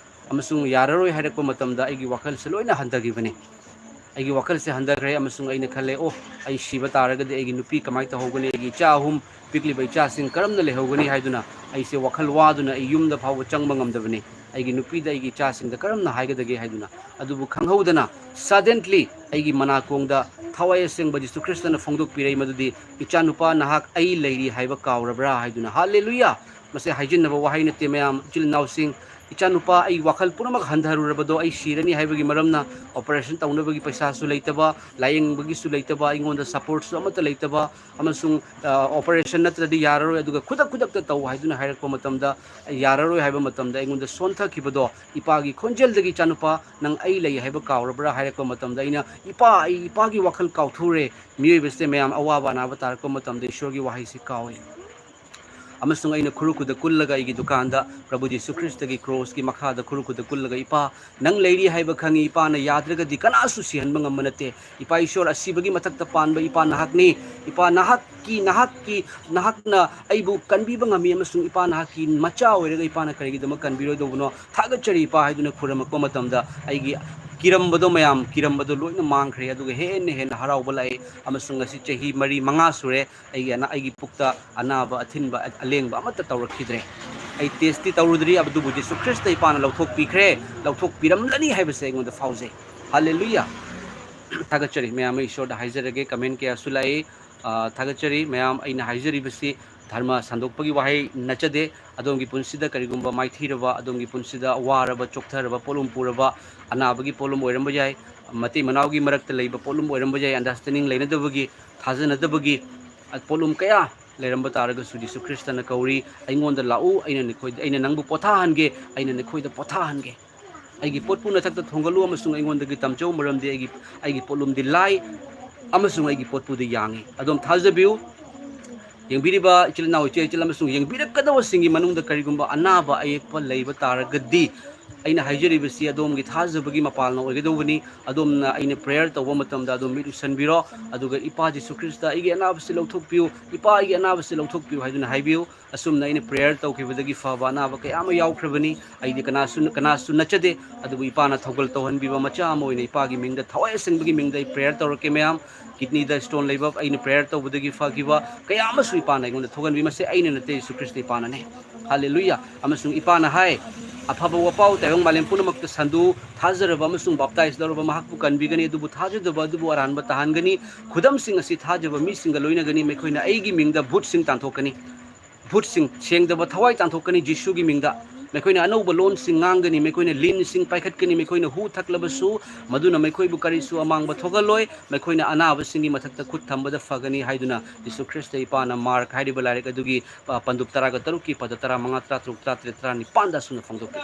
ꯑꯃꯁꯨꯡ ꯌꯥꯔꯔꯣꯏ ꯍꯥꯏꯔꯛꯄ ꯃꯇꯝꯗ ꯑꯩꯒꯤ ꯋꯥꯈꯜꯁꯦ ꯂꯣꯏꯅ ꯍꯟꯊꯈꯤꯕꯅꯤ꯫ ꯑꯩꯒꯤ ꯋꯥꯈꯜꯁꯦ ꯍꯟꯊꯈ꯭ꯔꯦ ꯑꯃꯁꯨꯡ ꯑꯩꯅ ꯈꯜꯂꯦ, "ꯑꯣ, ꯑꯩ ꯁꯤꯕ ꯇꯥꯔꯒꯗꯤ ꯑꯩꯒꯤ ꯅꯨꯄꯤ ꯀꯃꯥꯏꯅ ꯇꯧꯍꯧꯒꯅꯤ? ꯑꯩꯒꯤ ꯏꯆꯥ ꯑꯍꯨꯝ ꯄꯤꯛꯂꯤꯕ ꯏꯆꯥꯁꯤꯡ ꯀꯔꯝꯅ ꯂꯩꯍꯧꯒꯅꯤ?" ꯍꯥꯏꯗꯨꯅ ꯑꯩꯁꯦ ꯋꯥꯈꯜ ꯋꯥꯗꯨꯅ ꯑꯩ ꯌꯨꯝꯗ ꯐꯥꯎꯕ ꯆꯪꯕ ꯉꯝꯗꯕꯅꯤ꯫ ꯑꯩꯒꯤ ꯅꯨꯄꯤꯗ, ꯑꯩꯒꯤ ꯏꯆꯥꯁꯤꯡꯗ ꯀꯔꯝꯅ ꯍꯥꯏꯒꯗꯒꯦ ꯍꯥꯏꯗꯨꯅ꯫ ꯑꯗꯨꯕꯨ ꯈꯪꯍꯧꯗꯅ, suddenly, ꯑꯩꯒꯤ ꯃꯅꯥꯀꯣꯡꯗ ꯊꯋꯥꯏ ꯑꯁꯦꯡꯕ ꯖꯤꯁꯨ ꯈ꯭ꯔꯤꯁꯇꯅ ꯐꯣꯡꯗꯣꯛꯄꯤꯔꯛꯏ ꯃꯗꯨꯗꯤ, "ꯏꯆꯥꯅꯨꯄꯥ, ꯅꯍꯥꯛ ꯑꯩ ꯂꯩꯔꯤ ꯍꯥꯏꯕ ꯀꯥꯎꯔꯕ꯭ꯔꯥ?" ꯍꯥꯏꯗꯨꯅ꯫ ꯍꯥꯂꯦꯂꯨꯌꯥ! ꯃꯁꯤ ꯍꯥꯏꯖꯤꯟꯅꯕ ꯋꯥꯍꯩ ꯅꯠꯇꯦ, ꯃꯌꯥꯝ, ꯏꯆꯤꯜ ꯏꯅꯥꯎꯁꯤꯡ꯫ "ꯏꯆꯥꯅꯨꯄꯥ, ꯑꯩ ꯋꯥꯈꯜ ꯄꯨꯝꯅꯃꯛ ꯍꯟꯊꯔꯨꯔꯕꯗꯣ, ꯑꯩ ꯁꯤꯔꯅꯤ ꯍꯥꯏꯕꯒꯤ ꯃꯔꯝꯅ operation ꯇꯧꯅꯕꯒꯤ ꯄꯩꯁꯥꯁꯨ ꯂꯩꯇꯕ, ꯂꯥꯌꯦꯡꯕꯒꯤꯁꯨ ꯂꯩꯇꯕ, ꯑꯩꯉꯣꯟꯗ supportꯁꯨ ꯑꯃꯠꯇ ꯂꯩꯇꯕ, ꯑꯃꯁꯨꯡ, ꯑ, operation ꯅꯠꯇ꯭ꯔꯗꯤ ꯌꯥꯔꯔꯣꯏ, ꯑꯗꯨꯒ ꯈꯨꯗꯛ ꯈꯨꯗꯛꯇ ꯇꯧ" ꯍꯥꯏꯗꯨꯅ ꯍꯥꯏꯔꯛꯄ ꯃꯇꯝꯗ, ꯌꯥꯔꯔꯣꯏ ꯍꯥꯏꯕ ꯃꯇꯝꯗ ꯑꯩꯉꯣꯟꯗ ꯁꯣꯟꯊꯈꯤꯕꯗꯣ, ꯏꯄꯥꯒꯤ ꯈꯣꯟꯖꯦꯜꯗꯒꯤ, "ꯏꯆꯥꯅꯨꯄꯥ, ꯅꯪ ꯑꯩ ꯂꯩ ꯍꯥꯏꯕ ꯀꯥꯎꯔꯕ꯭ꯔꯥ?" ꯍꯥꯏꯔꯛꯄ ꯃꯇꯝꯗ ꯑꯩꯅ, "ꯏꯄꯥ, ꯑꯩ ꯏꯄꯥꯒꯤ ꯋꯥꯈꯜ ꯀꯥꯎꯊꯣꯛꯎꯔꯦ"꯫ ꯃꯤꯑꯣꯏꯕꯁꯦ ꯃꯌꯥꯝ ꯑꯋꯥꯕ ꯑꯅꯥꯕ ꯇꯥꯔꯛꯄ ꯃꯇꯝꯗ ꯏꯁꯣꯔꯒꯤ ꯋꯥꯍꯩꯁꯤ ꯀꯥꯎꯏ꯫ ꯑꯃꯁꯨꯡ ꯑꯩꯅ ꯈꯨꯔꯨ ꯈꯨꯗ ꯀꯨꯜꯂꯒ ꯑꯩꯒꯤ ꯗꯨꯀꯥꯟꯗ ꯄ꯭ꯔꯚꯨ ꯖꯤꯁꯨ ꯈ꯭ꯔꯤꯁꯇꯒꯤ ꯀ꯭ꯔꯣꯁꯀꯤ ꯃꯈꯥꯗ ꯈꯨꯔꯨ ꯈꯨꯗ ꯀꯨꯜꯂꯒ, "ꯏꯄꯥ, ꯅꯪ ꯂꯩꯔꯤ ꯍꯥꯏꯕ ꯈꯪꯉꯤ꯫ ꯏꯄꯥꯅ ꯌꯥꯗ꯭ꯔꯒꯗꯤ ꯀꯅꯥꯁꯨ ꯁꯤꯍꯟꯕ ꯉꯝꯕ ꯅꯠꯇꯦ꯫ ꯏꯄꯥ ꯏꯁꯣꯔ, ꯑꯁꯤꯕꯒꯤ ꯃꯊꯛꯇ ꯄꯥꯟꯕ ꯏꯄꯥ ꯅꯍꯥꯛꯅꯤ꯫ ꯏꯄꯥ, ꯅꯍꯥꯛꯀꯤ, ꯅꯍꯥꯛꯀꯤ, ꯅꯍꯥꯛꯅ ꯑꯩꯕꯨ ꯀꯟꯕꯤꯕ ꯉꯝꯃꯤ ꯑꯃꯁꯨꯡ ꯏꯄꯥ ꯅꯍꯥꯛꯀꯤ ꯃꯆꯥ ꯑꯣꯏꯔꯒ ꯏꯄꯥꯅ ꯀꯔꯤꯒꯤꯗꯃꯛ ꯀꯟꯕꯤꯔꯣꯏꯗꯧꯕꯅꯣ? ꯊꯥꯒꯠꯆꯔꯤ ꯏꯄꯥ" ꯍꯥꯏꯗꯨꯅ ꯈꯨꯔꯨꯝꯃꯛꯄ ꯃꯇꯝꯗ ꯑꯩꯒꯤ ꯀꯤꯔꯝꯕꯗꯣ ꯃꯌꯥꯝ, ꯀꯤꯔꯝꯕꯗꯣ ꯂꯣꯏꯅ ꯃꯥꯡꯈ꯭ꯔꯦ꯫ ꯑꯗꯨꯒ ꯍꯦꯟꯅ ꯍꯦꯟꯅ ꯍꯔꯥꯎꯕ ꯂꯥꯛꯑꯦ꯫ ꯑꯃꯁꯨꯡ ꯉꯁꯤ ꯆꯍꯤ ꯃꯔꯤ ꯃꯉꯥ ꯁꯨꯔꯦ ꯑꯩꯒꯤ ꯑꯅꯥ-, ꯑꯩꯒꯤ ꯄꯨꯛꯇ ꯑꯅꯥꯕ, ꯑꯊꯤꯟꯕ, ꯑ-, ꯑꯂꯦꯡꯕ ꯑꯃꯠꯇ ꯇꯧꯔꯛꯈꯤꯗ꯭ꯔꯦ꯫ ꯑꯩ test ꯇꯤ ꯇꯧꯔꯨꯗ꯭ꯔꯤ, ꯑꯗꯨꯕꯨ ꯖꯤꯁꯨ ꯈ꯭ꯔꯤꯁꯇ ꯏꯄꯥꯅ ꯂꯧꯊꯣꯛꯄꯤꯈ꯭ꯔꯦ, ꯂꯧꯊꯣꯛꯄꯤꯔꯝꯂꯅꯤ ꯍꯥꯏꯕꯁꯦ ꯑꯩꯉꯣꯟꯗ ꯐꯥꯎꯖꯩ꯫ ꯍꯥꯂꯦꯂꯨꯌꯥ꯫ ꯊꯥꯒꯠꯆꯔꯤ ꯃꯌꯥꯝ, ꯑꯩ ꯏꯁꯣꯔꯗ ꯍꯥꯏꯖꯔꯒꯦ꯫ ꯀꯃꯦꯟ ꯀꯌꯥꯁꯨ ꯂꯥꯛꯏ꯫ ꯑ, ꯊꯥꯒꯠꯆꯔꯤ ꯃꯌꯥꯝ꯫ ꯑꯩꯅ ꯍꯥꯏꯖꯔꯤꯕꯁꯤ ꯙꯔꯃ ꯁꯟꯗꯣꯛꯄꯒꯤ ꯋꯥꯍꯩ ꯅꯠꯆꯗꯦ꯫ ꯑꯗꯣꯝꯒꯤ ꯄꯨꯟꯁꯤꯗ ꯀꯔꯤꯒꯨꯝꯕ ꯃꯥꯏꯊꯤꯔꯕ, ꯑꯗꯣꯝꯒꯤ ꯄꯨꯟꯁꯤꯗ ꯋꯥꯔꯕ, ꯆꯣꯛꯊꯔꯕ, ꯄꯣꯠꯂꯨꯝ ꯄꯨꯔꯕ, ꯑꯅꯥꯕꯒꯤ ꯄꯣꯠꯂꯨꯝ ꯑꯣꯏꯔꯝꯕ ꯌꯥꯏ, ꯃꯇꯩ ꯃꯅꯥꯎꯒꯤ ꯃꯔꯛꯇ ꯂꯩꯕ ꯄꯣꯠꯂꯨꯝ ꯑꯣꯏꯔꯝꯕ ꯌꯥꯏ, understanding ꯂꯩꯅꯗꯕꯒꯤ, ꯊꯥꯖꯅꯗꯕꯒꯤ, ꯑ, ꯄꯣꯠꯂꯨꯝ ꯀꯌꯥ ꯂꯩꯔꯝꯕ ꯇꯥꯔꯒꯁꯨ, ꯖꯤꯁꯨ ꯈ꯭ꯔꯤꯁꯇꯅ ꯀꯧꯔꯤ, "ꯑꯩꯉꯣꯟꯗ ꯂꯥꯛꯎ, ꯑꯩꯅ ꯅꯈꯣꯏꯗ, ꯑꯩꯅ ꯅꯪꯕꯨ ꯄꯣꯊꯥꯍꯟꯒꯦ, ꯑꯩꯅ ꯅꯈꯣꯏꯗ ꯄꯣꯊꯥꯍꯟꯒꯦ꯫ ꯑꯩꯒꯤ ꯄꯣꯠꯄꯨ ꯅꯊꯛꯇ ꯊꯣꯡꯒꯠꯂꯨ ꯑꯃꯁꯨꯡ ꯑꯩꯉꯣꯟꯗꯒꯤ ꯇꯝꯖꯧ, ꯃꯔꯝꯗꯤ ꯑꯩꯒꯤ, ꯑꯩꯒꯤ ꯄꯣꯠꯂꯨꯝꯗꯤ ꯂꯥꯏ ꯑꯃꯁꯨꯡ ꯑꯩꯒꯤ ꯄꯣꯠꯄꯨꯗꯤ ꯌꯥꯡꯏ"꯫ ꯑꯗꯣꯝ ꯊꯥꯖꯕꯤꯌꯨ꯫ ꯌꯦꯡꯕꯤꯔꯤꯕ ꯏꯆꯤꯜ ꯏꯅꯥꯎ, ꯏꯆꯦ ꯏꯆꯜ ꯑꯃꯁꯨꯡ ꯌꯦꯡꯕꯤꯔꯛꯀꯗꯕꯁꯤꯡꯒꯤ ꯃꯅꯨꯡꯗ ꯀꯔꯤꯒꯨꯝꯕ ꯑꯅꯥꯕ ꯑꯌꯦꯛꯄ ꯂꯩꯕ ꯇꯥꯔꯒꯗꯤ, ꯑꯩꯅ ꯍꯥꯏꯖꯔꯤꯕꯁꯤ ꯑꯗꯣꯝꯒꯤ ꯊꯥꯖꯕꯒꯤ ꯃꯄꯥꯜꯅ ꯑꯣꯏꯒꯗꯧꯕꯅꯤ꯫ ꯑꯗꯣꯝꯅ ꯑꯩꯅ prayer ꯇꯧꯕ ꯃꯇꯝꯗ ꯑꯗꯣꯝ ꯃꯤꯠ ꯎꯏꯁꯟꯕꯤꯔꯣ, ꯑꯗꯨꯒ "ꯏꯄꯥ ꯖꯤꯁꯨ ꯈ꯭ꯔꯤꯁꯇ, ꯑꯩꯒꯤ ꯑꯅꯥꯕꯁꯤ ꯂꯧꯊꯣꯛꯄꯤꯌꯨ, ꯏꯄꯥ ꯑꯩꯒꯤ ꯑꯅꯥꯕꯁꯤ ꯂꯧꯊꯣꯛꯄꯤꯌꯨ" ꯍꯥꯏꯗꯨꯅ ꯍꯥꯏꯕꯤꯌꯨ꯫ ꯑꯁꯨꯝꯅ ꯑꯩꯅ prayer ꯇꯧꯈꯤꯕꯗꯒꯤ ꯐꯕ ꯑꯅꯥꯕ ꯀꯌꯥ ꯑꯃ ꯌꯥꯎꯈ꯭ꯔꯕꯅꯤ꯫ ꯑꯩꯗꯤ ꯀꯅꯥꯁꯨ, ꯀꯅꯥꯁꯨ ꯅꯠꯆꯗꯦ, ꯑꯗꯨꯕꯨ ꯏꯄꯥꯅ ꯊꯧꯒꯜ ꯇꯧꯍꯟꯕꯤꯕ ꯃꯆꯥ ꯑꯃ ꯑꯣꯏꯅ ꯏꯄꯥꯒꯤ ꯃꯤꯡꯗ, ꯊꯋꯥꯏ ꯑꯁꯦꯡꯕꯒꯤ ꯃꯤꯡꯗ ꯑꯩ prayer ꯇꯧꯔꯛꯀꯦ ꯃꯌꯥꯝ꯫ Kidney ꯗ stone ꯂꯩꯕ, ꯑꯩꯅ prayer ꯇꯧꯕꯗꯒꯤ ꯐꯈꯤꯕ ꯀꯌꯥ ꯑꯃꯁꯨ ꯏꯄꯥꯅ ꯑꯩꯉꯣꯟꯗ ꯊꯧꯒꯟꯕꯤ꯫ ꯃꯁꯤ ꯑꯩꯅ ꯅꯠꯇꯦ, ꯖꯤꯁꯨ ꯈ꯭ꯔꯤꯁꯇ ꯏꯄꯥꯅꯅꯦ꯫ ꯍꯥꯂꯦꯂꯨꯌꯥ꯫ ꯑꯃꯁꯨꯡ ꯏꯄꯥꯅ ꯍꯥꯏ, "ꯑꯐꯕ ꯋꯥꯄꯥꯎ ꯇꯥꯏꯕꯪ ꯃꯥꯂꯦꯝ ꯄꯨꯝꯅꯃꯛꯇ ꯁꯟꯗꯣꯛꯎ, ꯊꯥꯖꯔꯕ ꯑꯃꯁꯨꯡ baptize ꯂꯧꯔꯕ ꯃꯍꯥꯛꯄꯨ ꯀꯟꯕꯤꯒꯅꯤ, ꯑꯗꯨꯕꯨ ꯊꯥꯖꯗꯕ ꯑꯗꯨꯕꯨ ꯑꯔꯥꯟꯕ ꯇꯥꯍꯟꯒꯅꯤ꯫ ꯈꯨꯗꯝꯁꯤꯡ ꯑꯁꯤ ꯊꯥꯖꯕ ꯃꯤꯁꯤꯡꯗ ꯂꯣꯏꯅꯒꯅꯤ, ꯃꯈꯣꯏꯅ ꯑꯩꯒꯤ ꯃꯤꯡꯗ ꯚꯨꯠꯁꯤꯡ ꯇꯥꯟꯊꯣꯛꯀꯅꯤ"꯫ ꯚꯨꯠꯁꯤꯡ, ꯁꯦꯡꯗꯕ ꯊꯋꯥꯏ ꯇꯥꯟꯊꯣꯛꯀꯅꯤ ꯖꯤꯁꯨꯒꯤ ꯃꯤꯡꯗ꯫ ꯃꯈꯣꯏꯅ ꯑꯅꯧꯕ ꯂꯣꯟꯁꯤꯡ ꯉꯥꯡꯒꯅꯤ, ꯃꯈꯣꯏꯅ ꯂꯤꯟꯁꯤꯡ ꯄꯥꯏꯈꯠꯀꯅꯤ, ꯃꯈꯣꯏꯅ ꯍꯨ ꯊꯛꯂꯕꯁꯨ ꯃꯗꯨꯅ ꯃꯈꯣꯏꯕꯨ ꯀꯔꯤꯁꯨ ꯑꯃꯥꯡꯕ ꯊꯣꯛꯍꯜꯂꯣꯏ, ꯃꯈꯣꯏꯅ ꯑꯅꯥꯕꯁꯤꯡꯒꯤ ꯃꯊꯛꯇ ꯈꯨꯠ ꯊꯝꯕꯗ ꯐꯒꯅꯤ ꯍꯥꯏꯗꯨꯅ ꯖꯤꯁꯨ ꯈ꯭ꯔꯤꯁꯇ ꯏꯄꯥꯅ ꯃꯥꯔꯛ ꯍꯥꯏꯔꯤꯕ ꯂꯥꯏꯔꯤꯛ ꯑꯗꯨꯒꯤ, ꯑ, ꯄꯟꯗꯨꯞ ꯇꯔꯥꯒ ꯇꯔꯨꯛꯀꯤ ꯄꯗ ꯇꯔꯥꯃꯉꯥ, ꯇꯔꯥꯇꯔꯨꯛ, ꯇꯔꯥꯇꯔꯦꯠ, ꯇꯔꯥꯅꯤꯄꯥꯟꯗ ꯑꯁꯨꯝꯅ ꯐꯣꯡꯗꯣꯛꯈꯤ꯫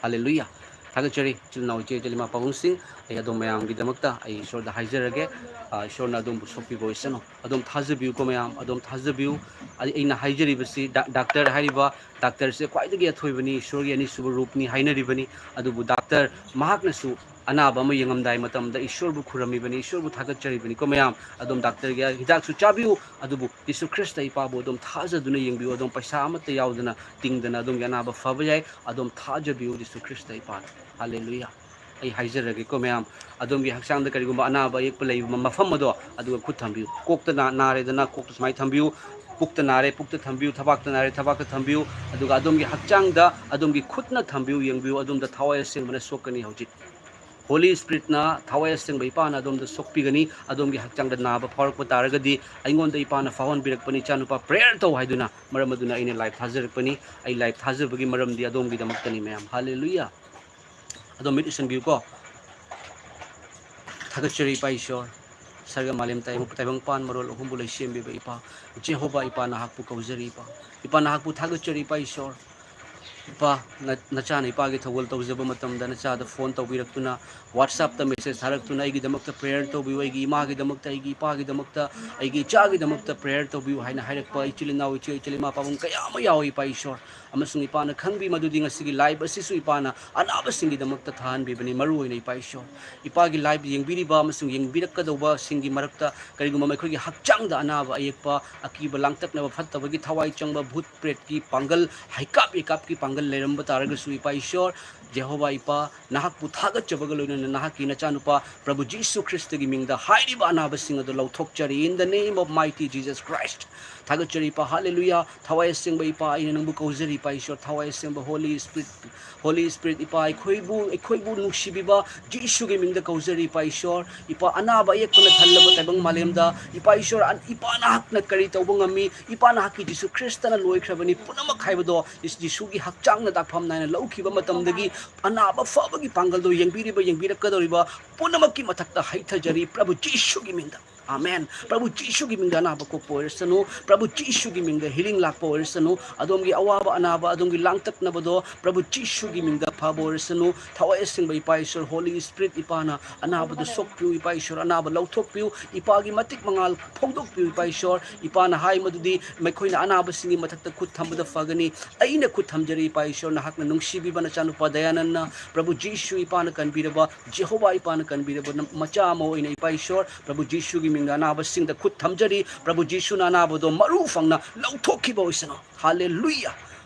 ꯍꯥꯂꯦꯂꯨꯌꯥ꯫ ꯊꯥꯒꯠꯆꯔꯤ, ꯏꯆꯤꯜ ꯏꯅꯥꯎ, ꯏꯆꯦ ꯏꯆꯜ, ꯏꯃꯥ ꯄꯥꯕꯨꯡꯁꯤꯡ, ꯑꯩ ꯑꯗꯣꯝ ꯃꯌꯥꯝꯒꯤꯗꯃꯛꯇ ꯑꯩ ꯏꯁꯣꯔꯗ ꯍꯥꯏꯖꯔꯒꯦ꯫ ꯑ, ꯏꯁꯣꯔꯅ ꯑꯗꯣꯝꯕꯨ ꯁꯣꯛꯄꯤꯕ ꯑꯣꯏꯁꯅꯨ꯫ ꯑꯗꯣꯝ ꯊꯥꯖꯕꯤꯌꯨꯀꯣ ꯃꯌꯥꯝ, ꯑꯗꯣꯝ ꯊꯥꯖꯕꯤꯌꯨ꯫ ꯑꯩ, ꯑꯩꯅ ꯍꯥꯏꯖꯔꯤꯕꯁꯤ ꯗꯥ-, ꯗꯥꯛꯇꯔ ꯍꯥꯏꯔꯤꯕ ꯗꯥꯛꯇꯔꯁꯦ ꯈ꯭ꯋꯥꯏꯗꯒꯤ ꯑꯊꯣꯏꯕꯅꯤ, ꯏꯁꯣꯔꯒꯤ ꯑꯅꯤꯁꯨꯕ ꯔꯨꯞꯅꯤ ꯍꯥꯏꯅꯔꯤꯕꯅꯤ꯫ ꯑꯗꯨꯕꯨ ꯗꯥꯛꯇꯔ ꯃꯍꯥꯛꯅꯁꯨ ꯑꯅꯥꯕ ꯑꯃ ꯌꯦꯡꯉꯝꯗꯥꯏ ꯃꯇꯝꯗ ꯏꯁꯣꯔꯕꯨ ꯈꯨꯔꯝꯃꯤꯕꯅꯤ, ꯏꯁꯣꯔꯕꯨ ꯊꯥꯒꯠꯆꯔꯤꯕꯅꯤꯀꯣ ꯃꯌꯥꯝ꯫ ꯑꯗꯣꯝ ꯗꯥꯛꯇꯔꯒꯤ ꯍꯤꯗꯥꯛꯁꯨ ꯆꯥꯕꯤꯌꯨ, ꯑꯗꯨꯕꯨ ꯖꯤꯁꯨ ꯈ꯭ꯔꯤꯁꯇ ꯏꯄꯥꯕꯨ ꯑꯗꯣꯝ ꯊꯥꯖꯗꯨꯅ ꯌꯦꯡꯕꯤꯌꯨ꯫ ꯑꯗꯣꯝ ꯄꯩꯁꯥ ꯑꯃꯠꯇ ꯌꯥꯎꯗꯅ, ꯇꯤꯡꯗꯅ ꯑꯗꯣꯝꯒꯤ ꯑꯅꯥꯕ ꯐꯕ ꯌꯥꯏ꯫ ꯑꯗꯣꯝ ꯊꯥꯖꯕꯤꯌꯨ ꯖꯤꯁꯨ ꯈ꯭ꯔꯤꯁꯇ ꯏꯄꯥꯗ꯫ ꯍꯥꯂꯦꯂꯨꯌꯥ꯫ ꯑꯩ ꯍꯥꯏꯖꯔꯒꯦꯀꯣ ꯃꯌꯥꯝ, ꯑꯗꯣꯝꯒꯤ ꯍꯛꯆꯥꯡꯗ ꯀꯔꯤꯒꯨꯝꯕ ꯑꯅꯥꯕ ꯑꯌꯦꯛꯄ ꯂꯩꯕ ꯃꯐꯝ ꯑꯗꯣ, ꯑꯗꯨꯒ ꯈꯨꯠ ꯊꯝꯕꯤꯌꯨ꯫ ꯀꯣꯛꯇ ꯅꯥ-, ꯅꯥꯔꯦꯗꯅ ꯀꯣꯛꯇ ꯁꯨꯃꯥꯏꯅ ꯊꯝꯕꯤꯌꯨ꯫ ꯄꯨꯛꯇ ꯅꯥꯔꯦ, ꯄꯨꯛꯇ ꯊꯝꯕꯤꯌꯨ꯫ ꯊꯕꯥꯛꯇ ꯅꯥꯔꯦ, ꯊꯕꯥꯛꯇ ꯊꯝꯕꯤꯌꯨ꯫ ꯑꯗꯨꯒ ꯑꯗꯣꯝꯒꯤ ꯍꯛꯆꯥꯡꯗ ꯑꯗꯣꯝꯒꯤ ꯈꯨꯠꯅ ꯊꯝꯕꯤꯌꯨ, ꯌꯦꯡꯕꯤꯌꯨ꯫ ꯑꯗꯣꯝꯗ ꯊꯋꯥꯏ ꯑꯁꯦꯡꯕꯅ ꯁꯣꯛꯀꯅꯤ ꯍꯧꯖꯤꯛ꯫ Holy Spiritꯅ, ꯊꯋꯥꯏ ꯑꯁꯦꯡꯕ ꯏꯄꯥꯅ ꯑꯗꯣꯝꯗ ꯁꯣꯛꯄꯤꯒꯅꯤ꯫ ꯑꯗꯣꯝꯒꯤ ꯍꯛꯆꯥꯡꯗ ꯅꯥꯕ ꯐꯥꯎꯔꯛꯄ ꯇꯥꯔꯒꯗꯤ, ꯑꯩꯉꯣꯟꯗ ꯏꯄꯥꯅ ꯐꯥꯎꯍꯟꯕꯤꯔꯛꯄꯅꯤ, "ꯏꯆꯥꯅꯨꯄꯥ, prayer ꯇꯧ" ꯍꯥꯏꯗꯨꯅ꯫ ꯃꯔꯝ ꯑꯗꯨꯅ ꯑꯩꯅ live ꯊꯥꯖꯔꯛꯄꯅꯤ꯫ ꯑꯩ live ꯊꯥꯖꯕꯒꯤ ꯃꯔꯝꯗꯤ ꯑꯗꯣꯝꯒꯤꯗꯃꯛꯇꯅꯤ, ꯃꯌꯥꯝ꯫ ꯍꯥꯂꯦꯂꯨꯌꯥ! ꯑꯗꯣꯝ ꯃꯤꯠ ꯎꯏꯁꯟꯕꯤꯌꯨꯀꯣ꯫ ꯊꯥꯒꯠꯆꯔꯤ, ꯏꯄꯥ ꯏꯁꯣꯔ꯫ ꯁꯔꯒ ꯃꯥꯂꯦꯝ ꯇꯥꯏꯕꯪ, ꯇꯥꯏꯕꯪꯄꯥꯟ ꯃꯔꯣꯜ ꯑꯍꯨꯝꯕꯨ ꯂꯩꯁꯦꯝꯕꯤꯕ ꯏꯄꯥ, ꯖꯦꯍꯣꯚꯥ ꯏꯄꯥ, ꯅꯍꯥꯛꯄꯨ ꯀꯧꯖꯔꯤ, ꯏꯄꯥ꯫ ꯏꯄꯥ, ꯅꯍꯥꯛꯄꯨ ꯊꯥꯒꯠꯆꯔꯤ, ꯏꯄꯥ ꯏꯁꯣꯔ꯫ ꯏꯄꯥ, ꯅ-, ꯅꯆꯥꯅ ꯏꯄꯥꯒꯤ ꯊꯧꯒꯜ ꯇꯧꯖꯕ ꯃꯇꯝꯗ, ꯅꯆꯥꯗ phone ꯇꯧꯕꯤꯔꯛꯇꯨꯅ, WhatsAppꯇ message ꯊꯥꯔꯛꯇꯨꯅ, "ꯑꯩꯒꯤꯗꯃꯛꯇ prayer ꯇꯧꯕꯤꯌꯨ, ꯑꯩꯒꯤ ꯏꯃꯥꯒꯤꯗꯃꯛꯇ, ꯑꯩꯒꯤ ꯏꯄꯥꯒꯤꯗꯃꯛꯇ, ꯑꯩꯒꯤ ꯏꯆꯥꯒꯤꯗꯃꯛꯇ prayer ꯇꯧꯕꯤꯌꯨ" ꯍꯥꯏꯅ ꯍꯥꯏꯔꯛꯄ ꯏꯆꯤꯜ ꯏꯅꯥꯎ, ꯏꯆꯦ ꯏꯆꯤꯜ ꯏꯃꯥ ꯄꯥꯕꯨꯡ ꯀꯌꯥ ꯑꯃ ꯌꯥꯎꯏ, ꯏꯄꯥ ꯏꯁꯣꯔ꯫ ꯑꯃꯁꯨꯡ ꯏꯄꯥꯅ ꯈꯪꯕꯤ ꯃꯗꯨꯗꯤ ꯉꯁꯤꯒꯤ live ꯑꯁꯤꯁꯨ ꯏꯄꯥꯅ ꯑꯅꯥꯕꯁꯤꯡꯒꯤꯗꯃꯛꯇ ꯊꯥꯍꯟꯕꯤꯕꯅꯤ, ꯃꯔꯨ ꯑꯣꯏꯅ ꯏꯄꯥ ꯏꯁꯣꯔ꯫ ꯏꯄꯥꯒꯤ live ꯌꯦꯡꯕꯤꯔꯤꯕ ꯑꯃꯁꯨꯡ ꯌꯦꯡꯕꯤꯔꯛꯀꯗꯧꯕꯁꯤꯡꯒꯤ ꯃꯔꯛꯇ ꯀꯔꯤꯒꯨꯝꯕ ꯃꯈꯣꯏꯒꯤ ꯍꯛꯆꯥꯡꯗ ꯑꯅꯥꯕ ꯑꯌꯦꯛꯄ, ꯑꯀꯤꯕ ꯂꯥꯡꯇꯛꯅꯕ, ꯐꯠꯇꯕꯒꯤ ꯊꯋꯥꯏ ꯆꯪꯕ, ꯚꯨꯠ ꯄ꯭ꯔꯦꯠꯀꯤ ꯄꯥꯡꯒꯜ, ꯍꯩꯀꯥꯞ ꯏꯀꯥꯞꯀꯤ ꯄꯥꯡꯒꯜ ꯂꯩꯔꯝꯕ ꯇꯥꯔꯒꯁꯨ, ꯏꯄꯥ ꯏꯁꯣꯔ, ꯖꯦꯍꯣꯚꯥ ꯏꯄꯥ, ꯅꯍꯥꯛꯄꯨ ꯊꯥꯒꯠꯆꯕꯒ ꯂꯣꯏꯅꯅ ꯅꯍꯥꯛꯀꯤ ꯅꯆꯥꯅꯨꯄꯥ ꯄ꯭ꯔꯚꯨ ꯖꯤꯁꯨ ꯈ꯭ꯔꯤꯁꯇꯒꯤ ꯃꯤꯡꯗ ꯍꯥꯏꯔꯤꯕ ꯑꯅꯥꯕꯁꯤꯡ ꯑꯗꯨ ꯂꯧꯊꯣꯛꯆꯔꯤ, in the name of mighty Jesus Christ꯫ ꯊꯥꯒꯠꯆꯔꯤ, ꯏꯄꯥ, ꯍꯥꯂꯦꯂꯨꯌꯥ꯫ ꯊꯋꯥꯏ ꯑꯁꯦꯡꯕ ꯏꯄꯥ, ꯑꯩꯅ ꯅꯪꯕꯨ ꯀꯧꯖꯔꯤ, ꯏꯄꯥ ꯏꯁꯣꯔ, ꯊꯋꯥꯏ ꯑꯁꯦꯡꯕ Holy Spirit, Holy Spirit, ꯏꯄꯥ, ꯑꯩꯈꯣꯏꯕꯨ, ꯑꯩꯈꯣꯏꯕꯨ ꯅꯨꯡꯁꯤꯕꯤꯕ ꯖꯤꯁꯨꯒꯤ ꯃꯤꯡꯗ ꯀꯧꯖꯔꯤ, ꯏꯄꯥ ꯏꯁꯣꯔ꯫ ꯏꯄꯥ, ꯑꯅꯥꯕ ꯑꯌꯦꯛꯄꯅ ꯊꯜꯂꯕ ꯇꯥꯏꯕꯪ ꯃꯥꯂꯦꯝꯗ, ꯏꯄꯥ ꯏꯁꯣꯔ, ꯑꯟ-, ꯏꯄꯥ ꯅꯍꯥꯛꯅ ꯀꯔꯤ ꯇꯧꯕ ꯉꯝꯃꯤ? ꯏꯄꯥ ꯅꯍꯥꯛꯀꯤ ꯖꯤꯁꯨ ꯈ꯭ꯔꯤꯁꯇꯅ ꯂꯣꯏꯈ꯭ꯔꯕꯅꯤ ꯄꯨꯝꯅꯃꯛ ꯍꯥꯏꯕꯗꯣ, ꯏꯁ-, ꯖꯤꯁꯨꯒꯤ ꯍꯛꯆꯥꯡꯅ ꯗꯥꯛꯐꯝ ꯅꯥꯏꯅ ꯂꯧꯈꯤꯕ ꯃꯇꯝꯗꯒꯤ ꯑꯅꯥꯕ ꯐꯕꯒꯤ ꯄꯥꯡꯒꯜꯗꯣ ꯌꯦꯡꯕꯤꯔꯤꯕ, ꯌꯦꯡꯕꯤꯔꯛꯀꯗꯧꯔꯤꯕ ꯄꯨꯝꯅꯃꯛꯀꯤ ꯃꯊꯛꯇ ꯍꯩꯊꯖꯔꯤ, ꯄ꯭ꯔꯚꯨ ꯖꯤꯁꯨꯒꯤ ꯃꯤꯡꯗ꯫ ꯑꯃꯦꯟ꯫ ꯄ꯭ꯔꯚꯨ ꯖꯤꯁꯨꯒꯤ ꯃꯤꯡꯗ ꯑꯅꯥꯕ ꯀꯣꯛꯄ ꯑꯣꯏꯔꯁꯅꯨ, ꯄ꯭ꯔꯚꯨ ꯖꯤꯁꯨꯒꯤ ꯃꯤꯡꯗ healing ꯂꯥꯛꯄ ꯑꯣꯏꯔꯁꯅꯨ, ꯑꯗꯣꯝꯒꯤ ꯑꯋꯥꯕ ꯑꯅꯥꯕ, ꯑꯗꯣꯝꯒꯤ ꯂꯥꯡꯇꯛꯅꯕꯗꯣ ꯄ꯭ꯔꯚꯨ ꯖꯤꯁꯨꯒꯤ ꯃꯤꯡꯗ ꯐꯕ ꯑꯣꯏꯔꯁꯅꯨ꯫ ꯊꯋꯥꯏ ꯑꯁꯦꯡꯕ ꯏꯄꯥ ꯏꯁꯣꯔ, Holy Spirit ꯏꯄꯥꯅ ꯑꯅꯥꯕꯗꯨ ꯁꯣꯛꯄꯤꯌꯨ, ꯏꯄꯥ ꯏꯁꯣꯔ, ꯑꯅꯥꯕ ꯂꯧꯊꯣꯛꯄꯤꯌꯨ, ꯏꯄꯥꯒꯤ ꯃꯇꯤꯛ ꯃꯉꯥꯜ ꯐꯣꯡꯗꯣꯛꯄꯤꯌꯨ, ꯏꯄꯥ ꯏꯁꯣꯔ꯫ ꯏꯄꯥꯅ ꯍꯥꯏ ꯃꯗꯨꯗꯤ, "ꯃꯈꯣꯏꯅ ꯑꯅꯥꯕꯁꯤꯡꯒꯤ ꯃꯊꯛꯇ ꯈꯨꯠ ꯊꯝꯕꯗ ꯐꯒꯅꯤ, ꯑꯩꯅ ꯈꯨꯠ ꯊꯝꯖꯔꯤ", ꯏꯄꯥ ꯏꯁꯣꯔ, ꯅꯍꯥꯛꯅ ꯅꯨꯡꯁꯤꯕꯤꯕ ꯅꯆꯥꯅꯨꯄꯥ ꯗꯌꯥꯅꯟꯗꯅ, ꯄ꯭ꯔꯚꯨ ꯖꯤꯁꯨ ꯏꯄꯥꯅ ꯀꯟꯕꯤꯔꯕ, ꯖꯦꯍꯣꯚꯥ ꯏꯄꯥꯅ ꯀꯟꯕꯤꯔꯕ ꯅ-, ꯃꯆꯥ ꯑꯃ ꯑꯣꯏꯅ, ꯏꯄꯥ ꯏꯁꯣꯔ, ꯄ꯭ꯔꯚꯨ ꯖꯤꯁꯨꯒꯤ ꯃꯤꯡꯗ ꯑꯅꯥꯕꯁꯤꯡꯗ ꯈꯨꯠ ꯊꯝꯖꯔꯤ꯫ ꯄ꯭ꯔꯚꯨ ꯖꯤꯁꯨꯅ ꯑꯅꯥꯕꯗꯣ ꯃꯔꯨ ꯐꯪꯅ ꯂꯧꯊꯣꯛꯈꯤꯕ ꯑꯣꯏꯁꯅꯨ꯫ Hallelujah!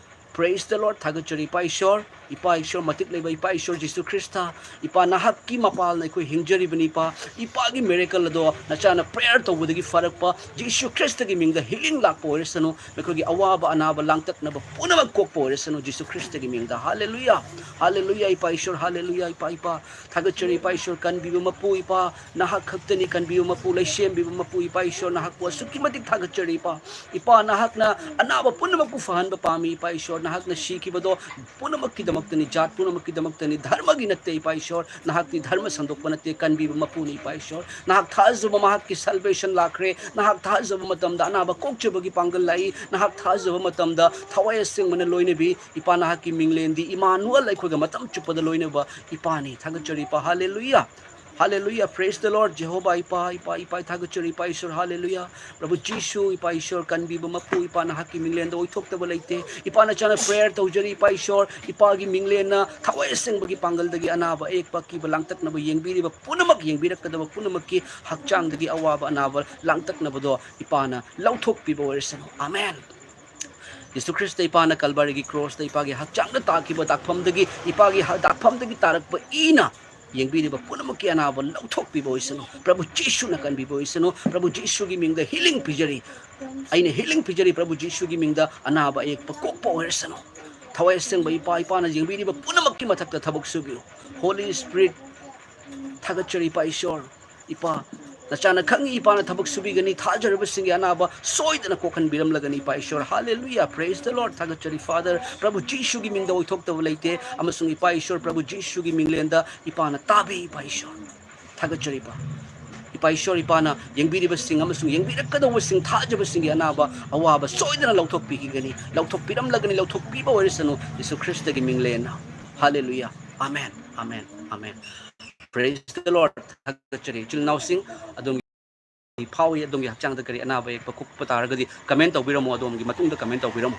Praise the Lord. ꯊꯥꯒꯠꯆꯔꯤ, ꯏꯄꯥ ꯏꯁꯣꯔ꯫ ꯏꯄꯥ ꯏꯁꯣꯔ, ꯃꯇꯤꯛ ꯂꯩꯕ ꯏꯄꯥ ꯏꯁꯣꯔ ꯖꯤꯁꯨ ꯈ꯭ꯔꯤꯁꯇ, ꯏꯄꯥ ꯅꯍꯥꯛꯀꯤ ꯃꯄꯥꯜꯅ ꯑꯩꯈꯣꯏ ꯍꯤꯡꯖꯔꯤꯕꯅꯤ ꯏꯄꯥ꯫ ꯏꯄꯥꯒꯤ miracle ꯑꯗꯣ ꯅꯆꯥꯅ prayer ꯇꯧꯕꯗꯒꯤ ꯐꯔꯛꯄ ꯖꯤꯁꯨ ꯈ꯭ꯔꯤꯁꯇꯒꯤ ꯃꯤꯡꯗ healing ꯂꯥꯛꯄ ꯑꯣꯏꯔꯁꯅꯨ, ꯃꯈꯣꯏꯒꯤ ꯑꯋꯥꯕ ꯑꯅꯥꯕ ꯂꯥꯡꯇꯛꯅꯕ ꯄꯨꯝꯅꯃꯛ ꯀꯣꯛꯄ ꯑꯣꯏꯔꯁꯅꯨ ꯖꯤꯁꯨ ꯈ꯭ꯔꯤꯁꯇꯒꯤ ꯃꯤꯡꯗ꯫ ꯍꯥꯂꯦꯂꯨꯌꯥ, ꯍꯥꯂꯦꯂꯨꯌꯥ ꯏꯄꯥ ꯏꯁꯣꯔ, ꯍꯥꯂꯦꯂꯨꯌꯥ ꯏꯄꯥ, ꯏꯄꯥ꯫ ꯊꯥꯒꯠꯆꯔꯤ ꯏꯄꯥ ꯏꯁꯣꯔ, ꯀꯟꯕꯤꯕ ꯃꯄꯨ ꯏꯄꯥ, ꯅꯍꯥꯛ ꯈꯛꯇꯅꯤ ꯀꯟꯕꯤꯕ ꯃꯄꯨ, ꯂꯩꯁꯦꯝꯕꯤꯕ ꯃꯄꯨ ꯏꯄꯥ ꯏꯁꯣꯔ, ꯅꯍꯥꯛꯄꯨ ꯑꯁꯨꯛꯀꯤ ꯃꯇꯤꯛ ꯊꯥꯒꯠꯆꯔꯤ ꯏꯄꯥ꯫ ꯏꯄꯥ ꯅꯍꯥꯛꯅ ꯑꯅꯥꯕ ꯄꯨꯝꯅꯃꯛꯄꯨ ꯐꯍꯟꯕ ꯄꯥꯝꯃꯤ ꯏꯄꯥ ꯏꯁꯣꯔ, ꯅꯍꯥꯛꯅ ꯁꯤꯈꯤꯕꯗꯣ ꯄꯨꯝꯅꯃꯛꯀꯤꯗꯃꯛꯇꯅꯤ, ꯖꯥꯠ ꯄꯨꯝꯅꯃꯛꯀꯤꯗꯃꯛꯇꯅꯤ, ꯙꯔꯃꯒꯤ ꯅꯠꯇꯦ ꯏꯄꯥ ꯏꯁꯣꯔ꯫ ꯅꯍꯥꯛꯇꯤ ꯙꯔꯃ ꯁꯟꯗꯣꯛꯄ ꯅꯠꯇꯦ, ꯀꯟꯕꯤꯕ ꯃꯄꯨꯅꯤ ꯏꯄꯥ ꯏꯁꯣꯔ꯫ ꯅꯍꯥꯛ ꯊꯥꯖꯕ ꯃꯍꯥꯛꯀꯤ salvation ꯂꯥꯛꯈ꯭ꯔꯦ꯫ ꯅꯍꯥꯛ ꯊꯥꯖꯕ ꯃꯇꯝꯗ ꯑꯅꯥꯕ ꯀꯣꯛꯆꯕꯒꯤ ꯄꯥꯡꯒꯜ ꯂꯥꯛꯏ꯫ ꯅꯍꯥꯛ ꯊꯥꯖꯕ ꯃꯇꯝꯗ ꯊꯋꯥꯏ ꯑꯁꯦꯡꯕꯅ ꯂꯣꯏꯅꯕꯤ ꯏꯄꯥ꯫ ꯅꯍꯥꯛꯀꯤ ꯃꯤꯡꯂꯦꯟꯗꯤ ꯏꯃꯥꯅꯨꯑꯦꯜ ꯑꯩꯈꯣꯏꯒ ꯃꯇꯝ ꯆꯨꯞꯄꯗ ꯂꯣꯏꯅꯕ ꯏꯄꯥꯅꯤ꯫ ꯊꯥꯒꯠꯆꯔꯤ ꯏꯄꯥ꯫ ꯍꯥꯂꯦꯂꯨꯌꯥ, ꯍꯥꯂꯦꯂꯨꯌꯥ, praise the Lord꯫ ꯖꯦꯍꯣꯕꯥ ꯏꯄꯥ, ꯏꯄꯥ, ꯏꯄꯥ ꯊꯥꯒꯠꯆꯔꯤ ꯏꯄꯥ ꯏꯁꯣꯔ꯫ ꯍꯥꯂꯦꯂꯨꯌꯥ꯫ ꯄ꯭ꯔꯚꯨ ꯖꯤꯁꯨ ꯏꯄꯥ ꯏꯁꯣꯔ, ꯀꯟꯕꯤꯕ ꯃꯄꯨ ꯏꯄꯥ, ꯅꯍꯥꯛꯀꯤ ꯃꯤꯡꯂꯦꯟꯗ ꯑꯣꯏꯊꯣꯛꯇꯕ ꯂꯩꯇꯦ ꯏꯄꯥ꯫ ꯅꯆꯥꯅ prayer ꯇꯧꯖꯔꯤ ꯏꯄꯥ ꯏꯁꯣꯔ, ꯏꯄꯥꯒꯤ ꯃꯤꯡꯂꯦꯟꯅ ꯊꯋꯥꯏ ꯑꯁꯦꯡꯕꯒꯤ ꯄꯥꯡꯒꯜꯗꯒꯤ ꯑꯅꯥꯕ ꯑꯌꯦꯛꯄ ꯑꯀꯤꯕ ꯂꯥꯡꯇꯛꯅꯕ ꯌꯦꯡꯕꯤꯔꯤꯕ ꯄꯨꯝꯅꯃꯛ, ꯌꯦꯡꯕꯤꯔꯛꯀꯗꯕ ꯄꯨꯝꯅꯃꯛꯀꯤ ꯍꯛꯆꯥꯡꯗꯒꯤ ꯑꯋꯥꯕ ꯑꯅꯥꯕ ꯂꯥꯡꯇꯛꯅꯕꯗꯣ ꯏꯄꯥꯅ ꯂꯧꯊꯣꯛꯄꯤꯕ ꯑꯣꯏꯔꯁꯅꯨ꯫ ꯑꯃꯦꯟ꯫ ꯌꯤꯁꯨ ꯈ꯭ꯔꯤꯁꯇ ꯏꯄꯥꯅ ꯀꯜꯕꯥꯔꯤꯒꯤ ꯀ꯭ꯔꯣꯁꯇ ꯏꯄꯥꯒꯤ ꯍꯛꯆꯥꯡꯗ ꯇꯥꯈꯤꯕ ꯗꯥꯛꯐꯝꯗꯒꯤ, ꯏꯄꯥꯒꯤ ꯍ-, ꯗꯥꯛꯐꯝꯗꯒꯤ ꯇꯥꯔꯛꯄ ꯏꯅ ꯌꯦꯡꯕꯤꯔꯤꯕ ꯄꯨꯝꯅꯃꯛꯀꯤ ꯑꯅꯥꯕ ꯂꯧꯊꯣꯛꯄꯤꯕ ꯑꯣꯏꯁꯅꯨ꯫ ꯄ꯭ꯔꯚꯨ ꯖꯤꯁꯨꯅ ꯀꯟꯕꯤꯕ ꯑꯣꯏꯁꯅꯨ꯫ ꯄ꯭ꯔꯚꯨ ꯖꯤꯁꯨꯒꯤ ꯃꯤꯡꯗ healing ꯄꯤꯖꯔꯤ꯫ ꯑꯩꯅ healing ꯄꯤꯖꯔꯤ꯫ ꯄ꯭ꯔꯚꯨ ꯖꯤꯁꯨꯒꯤ ꯃꯤꯡꯗ ꯑꯅꯥꯕ ꯑꯌꯦꯛꯄ ꯀꯣꯛꯄ ꯑꯣꯏꯔꯁꯅꯨ꯫ ꯊꯋꯥꯏ ꯑꯁꯦꯡꯕ ꯏꯄꯥ, ꯏꯄꯥꯅ ꯌꯦꯡꯕꯤꯔꯤꯕ ꯄꯨꯝꯅꯃꯛꯀꯤ ꯃꯊꯛꯇ ꯊꯕꯛ ꯁꯨꯕꯤꯌꯨ꯫ Holy Spirit, ꯊꯥꯒꯠꯆꯔꯤ ꯏꯄꯥ ꯏꯁꯣꯔ꯫ ꯏꯄꯥ, ꯅꯆꯥꯅ ꯈꯪꯏ ꯏꯄꯥꯅ ꯊꯕꯛ ꯁꯨꯕꯤꯒꯅꯤ, ꯊꯥꯖꯔꯕꯁꯤꯡꯒꯤ ꯑꯅꯥꯕ ꯁꯣꯏꯗꯅ ꯀꯣꯛꯍꯟꯕꯤꯔꯝꯂꯒꯅꯤ ꯏꯄꯥ ꯏꯁꯣꯔ꯫ Hallelujah, praise the Lord꯫ ꯊꯥꯒꯠꯆꯔꯤ Father, ꯄ꯭ꯔꯚꯨ ꯖꯤꯁꯨꯒꯤ ꯃꯤꯡꯗ ꯑꯣꯏꯊꯣꯛꯇꯕ ꯂꯩꯇꯦ, ꯑꯃꯁꯨꯡ ꯏꯄꯥ ꯏꯁꯣꯔ, ꯄ꯭ꯔꯚꯨ ꯖꯤꯁꯨꯒꯤ ꯃꯤꯡꯂꯦꯟꯗ ꯏꯄꯥꯅ ꯇꯥꯕꯤ ꯏꯄꯥ ꯏꯁꯣꯔ꯫ ꯊꯥꯒꯠꯆꯔꯤ ꯏꯄꯥ꯫ ꯏꯄꯥ ꯏꯁꯣꯔ, ꯏꯄꯥꯅ ꯌꯦꯡꯕꯤꯔꯤꯕꯁꯤꯡ ꯑꯃꯁꯨꯡ ꯌꯦꯡꯕꯤꯔꯛꯀꯗꯧꯕꯁꯤꯡ, ꯊꯥꯖꯕꯁꯤꯡꯒꯤ ꯑꯅꯥꯕ ꯑꯋꯥꯕ ꯁꯣꯏꯗꯅ ꯂꯧꯊꯣꯛꯄꯤꯈꯤꯒꯅꯤ, ꯂꯧꯊꯣꯛꯄꯤꯔꯝꯂꯒꯅꯤ, ꯂꯧꯊꯣꯛꯄꯤꯕ ꯑꯣꯏꯔꯁꯅꯨ ꯌꯤꯁꯨ ꯈ꯭ꯔꯤꯁꯇꯒꯤ ꯃꯤꯡꯂꯦꯟꯅ꯫ Hallelujah, amen, amen, amen꯫ Praise the Lord꯫ ꯊꯥꯒꯠꯆꯔꯤ ꯏꯆꯤꯜ ꯏꯅꯥꯎꯁꯤꯡ꯫ ꯑꯗꯣꯝꯒꯤ ꯐꯥꯎꯏ, ꯑꯗꯣꯝꯒꯤ ꯍꯛꯆꯥꯡꯗ ꯀꯔꯤ ꯑꯅꯥꯕ ꯌꯦꯛꯄ ꯈꯣꯠꯄ ꯇꯥꯔꯒꯗꯤ comment ꯇꯧꯕꯤꯔꯝꯃꯣ, ꯑꯗꯣꯝꯒꯤ ꯃꯇꯨꯡꯗ comment ꯇꯧꯕꯤꯔꯝꯃꯣ꯫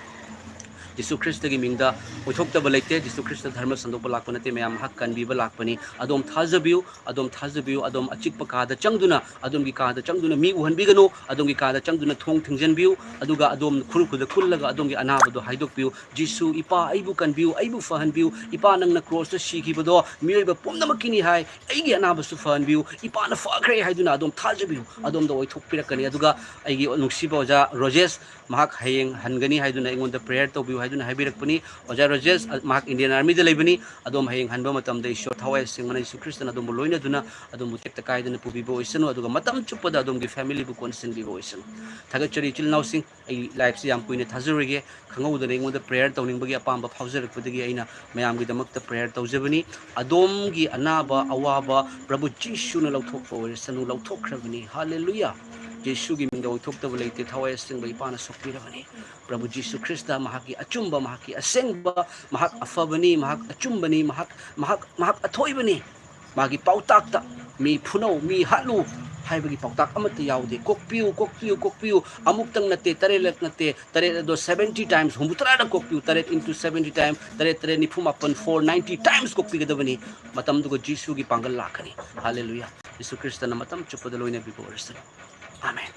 ꯖꯤꯁꯨ ꯈ꯭ꯔꯤꯁꯇꯒꯤ ꯃꯤꯡꯗ ꯑꯣꯏꯊꯣꯛꯇꯕ ꯂꯩꯇꯦ꯫ ꯖꯤꯁꯨ ꯈ꯭ꯔꯤꯁꯇ ꯙꯔꯃ ꯁꯟꯗꯣꯛꯄ ꯂꯥꯛꯄ ꯅꯠꯇꯦ, ꯃꯌꯥꯝ ꯃꯍꯥꯛ ꯀꯟꯕꯤꯕ ꯂꯥꯛꯄꯅꯤ꯫ ꯑꯗꯣꯝ ꯊꯥꯖꯕꯤꯌꯨ, ꯑꯗꯣꯝ ꯊꯥꯖꯕꯤꯌꯨ, ꯑꯗꯣꯝ ꯑꯆꯤꯛꯄ ꯀꯥꯗ ꯆꯪꯗꯨꯅ, ꯑꯗꯣꯝꯒꯤ ꯀꯥꯗ ꯆꯪꯗꯨꯅ ꯃꯤ ꯎꯍꯟꯕꯤꯒꯅꯨ, ꯑꯗꯣꯝꯒꯤ ꯀꯥꯗ ꯆꯪꯗꯨꯅ ꯊꯣꯡ ꯊꯤꯡꯖꯤꯟꯕꯤꯌꯨ, ꯑꯗꯨꯒ ꯑꯗꯣꯝ ꯈꯨꯔꯈꯨꯜꯗ ꯀꯨꯜꯂꯒ ꯑꯗꯣꯝꯒꯤ ꯑꯅꯥꯕꯗꯣ ꯍꯥꯏꯗꯣꯛꯄꯤꯌꯨ꯫ ꯖꯤꯁꯨ, ꯏꯄꯥ, ꯑꯩꯕꯨ ꯀꯟꯕꯤꯌꯨ, ꯑꯩꯕꯨ ꯐꯍꯟꯕꯤꯌꯨ, ꯏꯄꯥ, ꯅꯪꯅ ꯀ꯭ꯔꯣꯁꯇ ꯁꯤꯈꯤꯕꯗꯣ ꯃꯤꯑꯣꯏꯕ ꯄꯨꯝꯅꯃꯛꯀꯤꯅꯤ ꯍꯥꯏ, ꯑꯩꯒꯤ ꯑꯅꯥꯕꯁꯨ ꯐꯍꯟꯕꯤꯌꯨ, ꯏꯄꯥꯅ ꯐꯈ꯭ꯔꯦ ꯍꯥꯏꯗꯨꯅ ꯑꯗꯣꯝ ꯊꯥꯖꯕꯤꯌꯨ, ꯑꯗꯣꯝꯗ ꯑꯣꯏꯊꯣꯛꯄꯤꯔꯛꯀꯅꯤ꯫ ꯑꯗꯨꯒ ꯑꯩꯒꯤ ꯅꯨꯡꯁꯤꯕ ꯑꯣꯖꯥ ꯔꯣꯖꯦꯁ, ꯃꯍꯥꯛ ꯍꯌꯦꯡ ꯍꯟꯒꯅꯤ ꯍꯥꯏꯗꯨꯅ ꯑꯩꯉꯣꯟꯗ ꯄ꯭ꯔꯦꯌꯔ ꯇꯧꯕꯤꯌꯨ ꯍꯥꯏꯗꯨꯅ ꯍꯥꯏꯕꯤꯔꯛꯄꯅꯤ꯫ ꯑꯣꯖꯥ ꯔꯣꯖꯦꯁ, ꯑ, ꯃꯍꯥꯛ ꯏꯟꯗꯤꯌꯟ ꯑꯥꯔꯃꯤꯗ ꯂꯩꯕꯅꯤ꯫ ꯑꯗꯣꯝ ꯍꯌꯦꯡ ꯍꯟꯕ ꯃꯇꯝꯗ ꯏꯁꯣꯔ ꯊꯋꯥꯏ ꯑꯁꯦꯡꯕꯅ ꯖꯤꯁꯨ ꯈ꯭ꯔꯤꯁꯇꯅ ꯑꯗꯣꯝꯕꯨ ꯂꯣꯏꯅꯗꯨꯅ ꯑꯗꯣꯝꯕꯨ ꯇꯦꯛꯇ ꯀꯥꯏꯗꯅ ꯄꯨꯕꯤꯕ ꯑꯣꯏꯁꯅꯨ, ꯑꯗꯨꯒ ꯃꯇꯝ ꯆꯨꯞꯄꯗ ꯑꯗꯣꯝꯒꯤ ꯐꯦꯃꯤꯂꯤꯕꯨ ꯀꯣꯟꯁꯤꯟꯕꯤꯕ ꯑꯣꯏꯁꯅꯨ꯫ ꯊꯥꯒꯠꯆꯔꯤ ꯏꯆꯤꯜ ꯏꯅꯥꯎꯁꯤꯡ, ꯑꯩ ꯂꯥꯏꯐꯁꯤ ꯌꯥꯝ ꯀꯨꯏꯅ ꯊꯥꯖꯔꯣꯏꯒꯦ꯫ ꯈꯪꯍꯧꯗꯅ ꯑꯩꯉꯣꯟꯗ ꯄ꯭ꯔꯦꯌꯔ ꯇꯧꯅꯤꯡꯕꯒꯤ ꯑꯄꯥꯝꯕ ꯐꯥꯎꯖꯔꯛꯄꯗꯒꯤ ꯑꯩꯅ ꯃꯌꯥꯝꯒꯤꯗꯃꯛꯇ ꯄ꯭ꯔꯦꯌꯔ ꯇꯧꯖꯕꯅꯤ꯫ ꯑꯗꯣꯝꯒꯤ ꯑꯅꯥꯕ ꯑꯋꯥꯕ ꯄ꯭ꯔꯚꯨ ꯖꯤꯁꯨꯅ ꯂꯧꯊꯣꯛꯄ ꯑꯣꯏꯔꯁꯅꯨ, ꯂꯧꯊꯣꯛꯈ꯭ꯔꯕꯅꯤ꯫ ꯍꯥꯂꯦꯂꯨꯌꯥ! ꯖꯤꯁꯨꯒꯤ ꯃꯤꯡꯗ ꯑꯣꯏꯊꯣꯛꯇꯕ ꯂꯩꯇꯦ, ꯊꯋꯥꯏ ꯑꯁꯦꯡꯕ ꯏꯄꯥꯅ ꯁꯣꯛꯄꯤꯔꯕꯅꯤ꯫ ꯄ꯭ꯔꯚꯨ ꯖꯤꯁꯨ ꯈ꯭ꯔꯤꯁꯇ ꯃꯍꯥꯛꯀꯤ ꯑꯆꯨꯝꯕ, ꯃꯍꯥꯛꯀꯤ ꯑꯁꯦꯡꯕ, ꯃꯍꯥꯛ ꯑꯐꯕꯅꯤ, ꯃꯍꯥꯛ ꯑꯆꯨꯝꯕꯅꯤ, ꯃꯍꯥꯛ, ꯃꯍꯥꯛ, ꯃꯍꯥꯛ ꯑꯊꯣꯏꯕꯅꯤ꯫ ꯃꯥꯒꯤ ꯄꯥꯎꯇꯥꯛꯇ ꯃꯤ ꯐꯨꯅꯧ, ꯃꯤ ꯍꯥꯠꯂꯨ ꯍꯥꯏꯕꯒꯤ ꯄꯥꯎꯇꯥꯛ ꯑꯃꯠꯇ ꯌꯥꯎꯗꯦ꯫ ꯀꯣꯛꯄꯤꯌꯨ, ꯀꯣꯛꯄꯤꯌꯨ, ꯀꯣꯛꯄꯤꯌꯨ꯫ ꯑꯃꯨꯛꯇꯪ ꯅꯠꯇꯦ, ꯇꯔꯦꯠꯂꯛ ꯅꯠꯇꯦ, ꯇꯔꯦꯠ ꯑꯗꯣ seventy times, ꯍꯨꯝꯐꯨꯇꯔꯥꯗ ꯀꯣꯛꯄꯤꯌꯨ꯫ ꯇꯔꯦꯠ into seventy times, ꯇꯔꯦꯠ ꯇꯔꯦꯠ ꯅꯤꯐꯨ ꯃꯥꯄꯟ, four ninety times ꯀꯣꯛꯄꯤꯒꯗꯕꯅꯤ꯫ ꯃꯇꯝꯗꯨꯒ ꯖꯤꯁꯨꯒꯤ ꯄꯥꯡꯒꯜ ꯂꯥꯛꯀꯅꯤ꯫ ꯍꯥꯂꯦꯂꯨꯌꯥ! ꯖꯤꯁꯨ ꯈ꯭ꯔꯤꯁꯇꯅ ꯃꯇꯝ ꯆꯨꯞꯄꯗ ꯂꯣꯏꯅꯕꯤꯕ ꯑꯣꯏꯔꯁꯅꯨ꯫ ꯑꯥꯃꯦꯟ꯫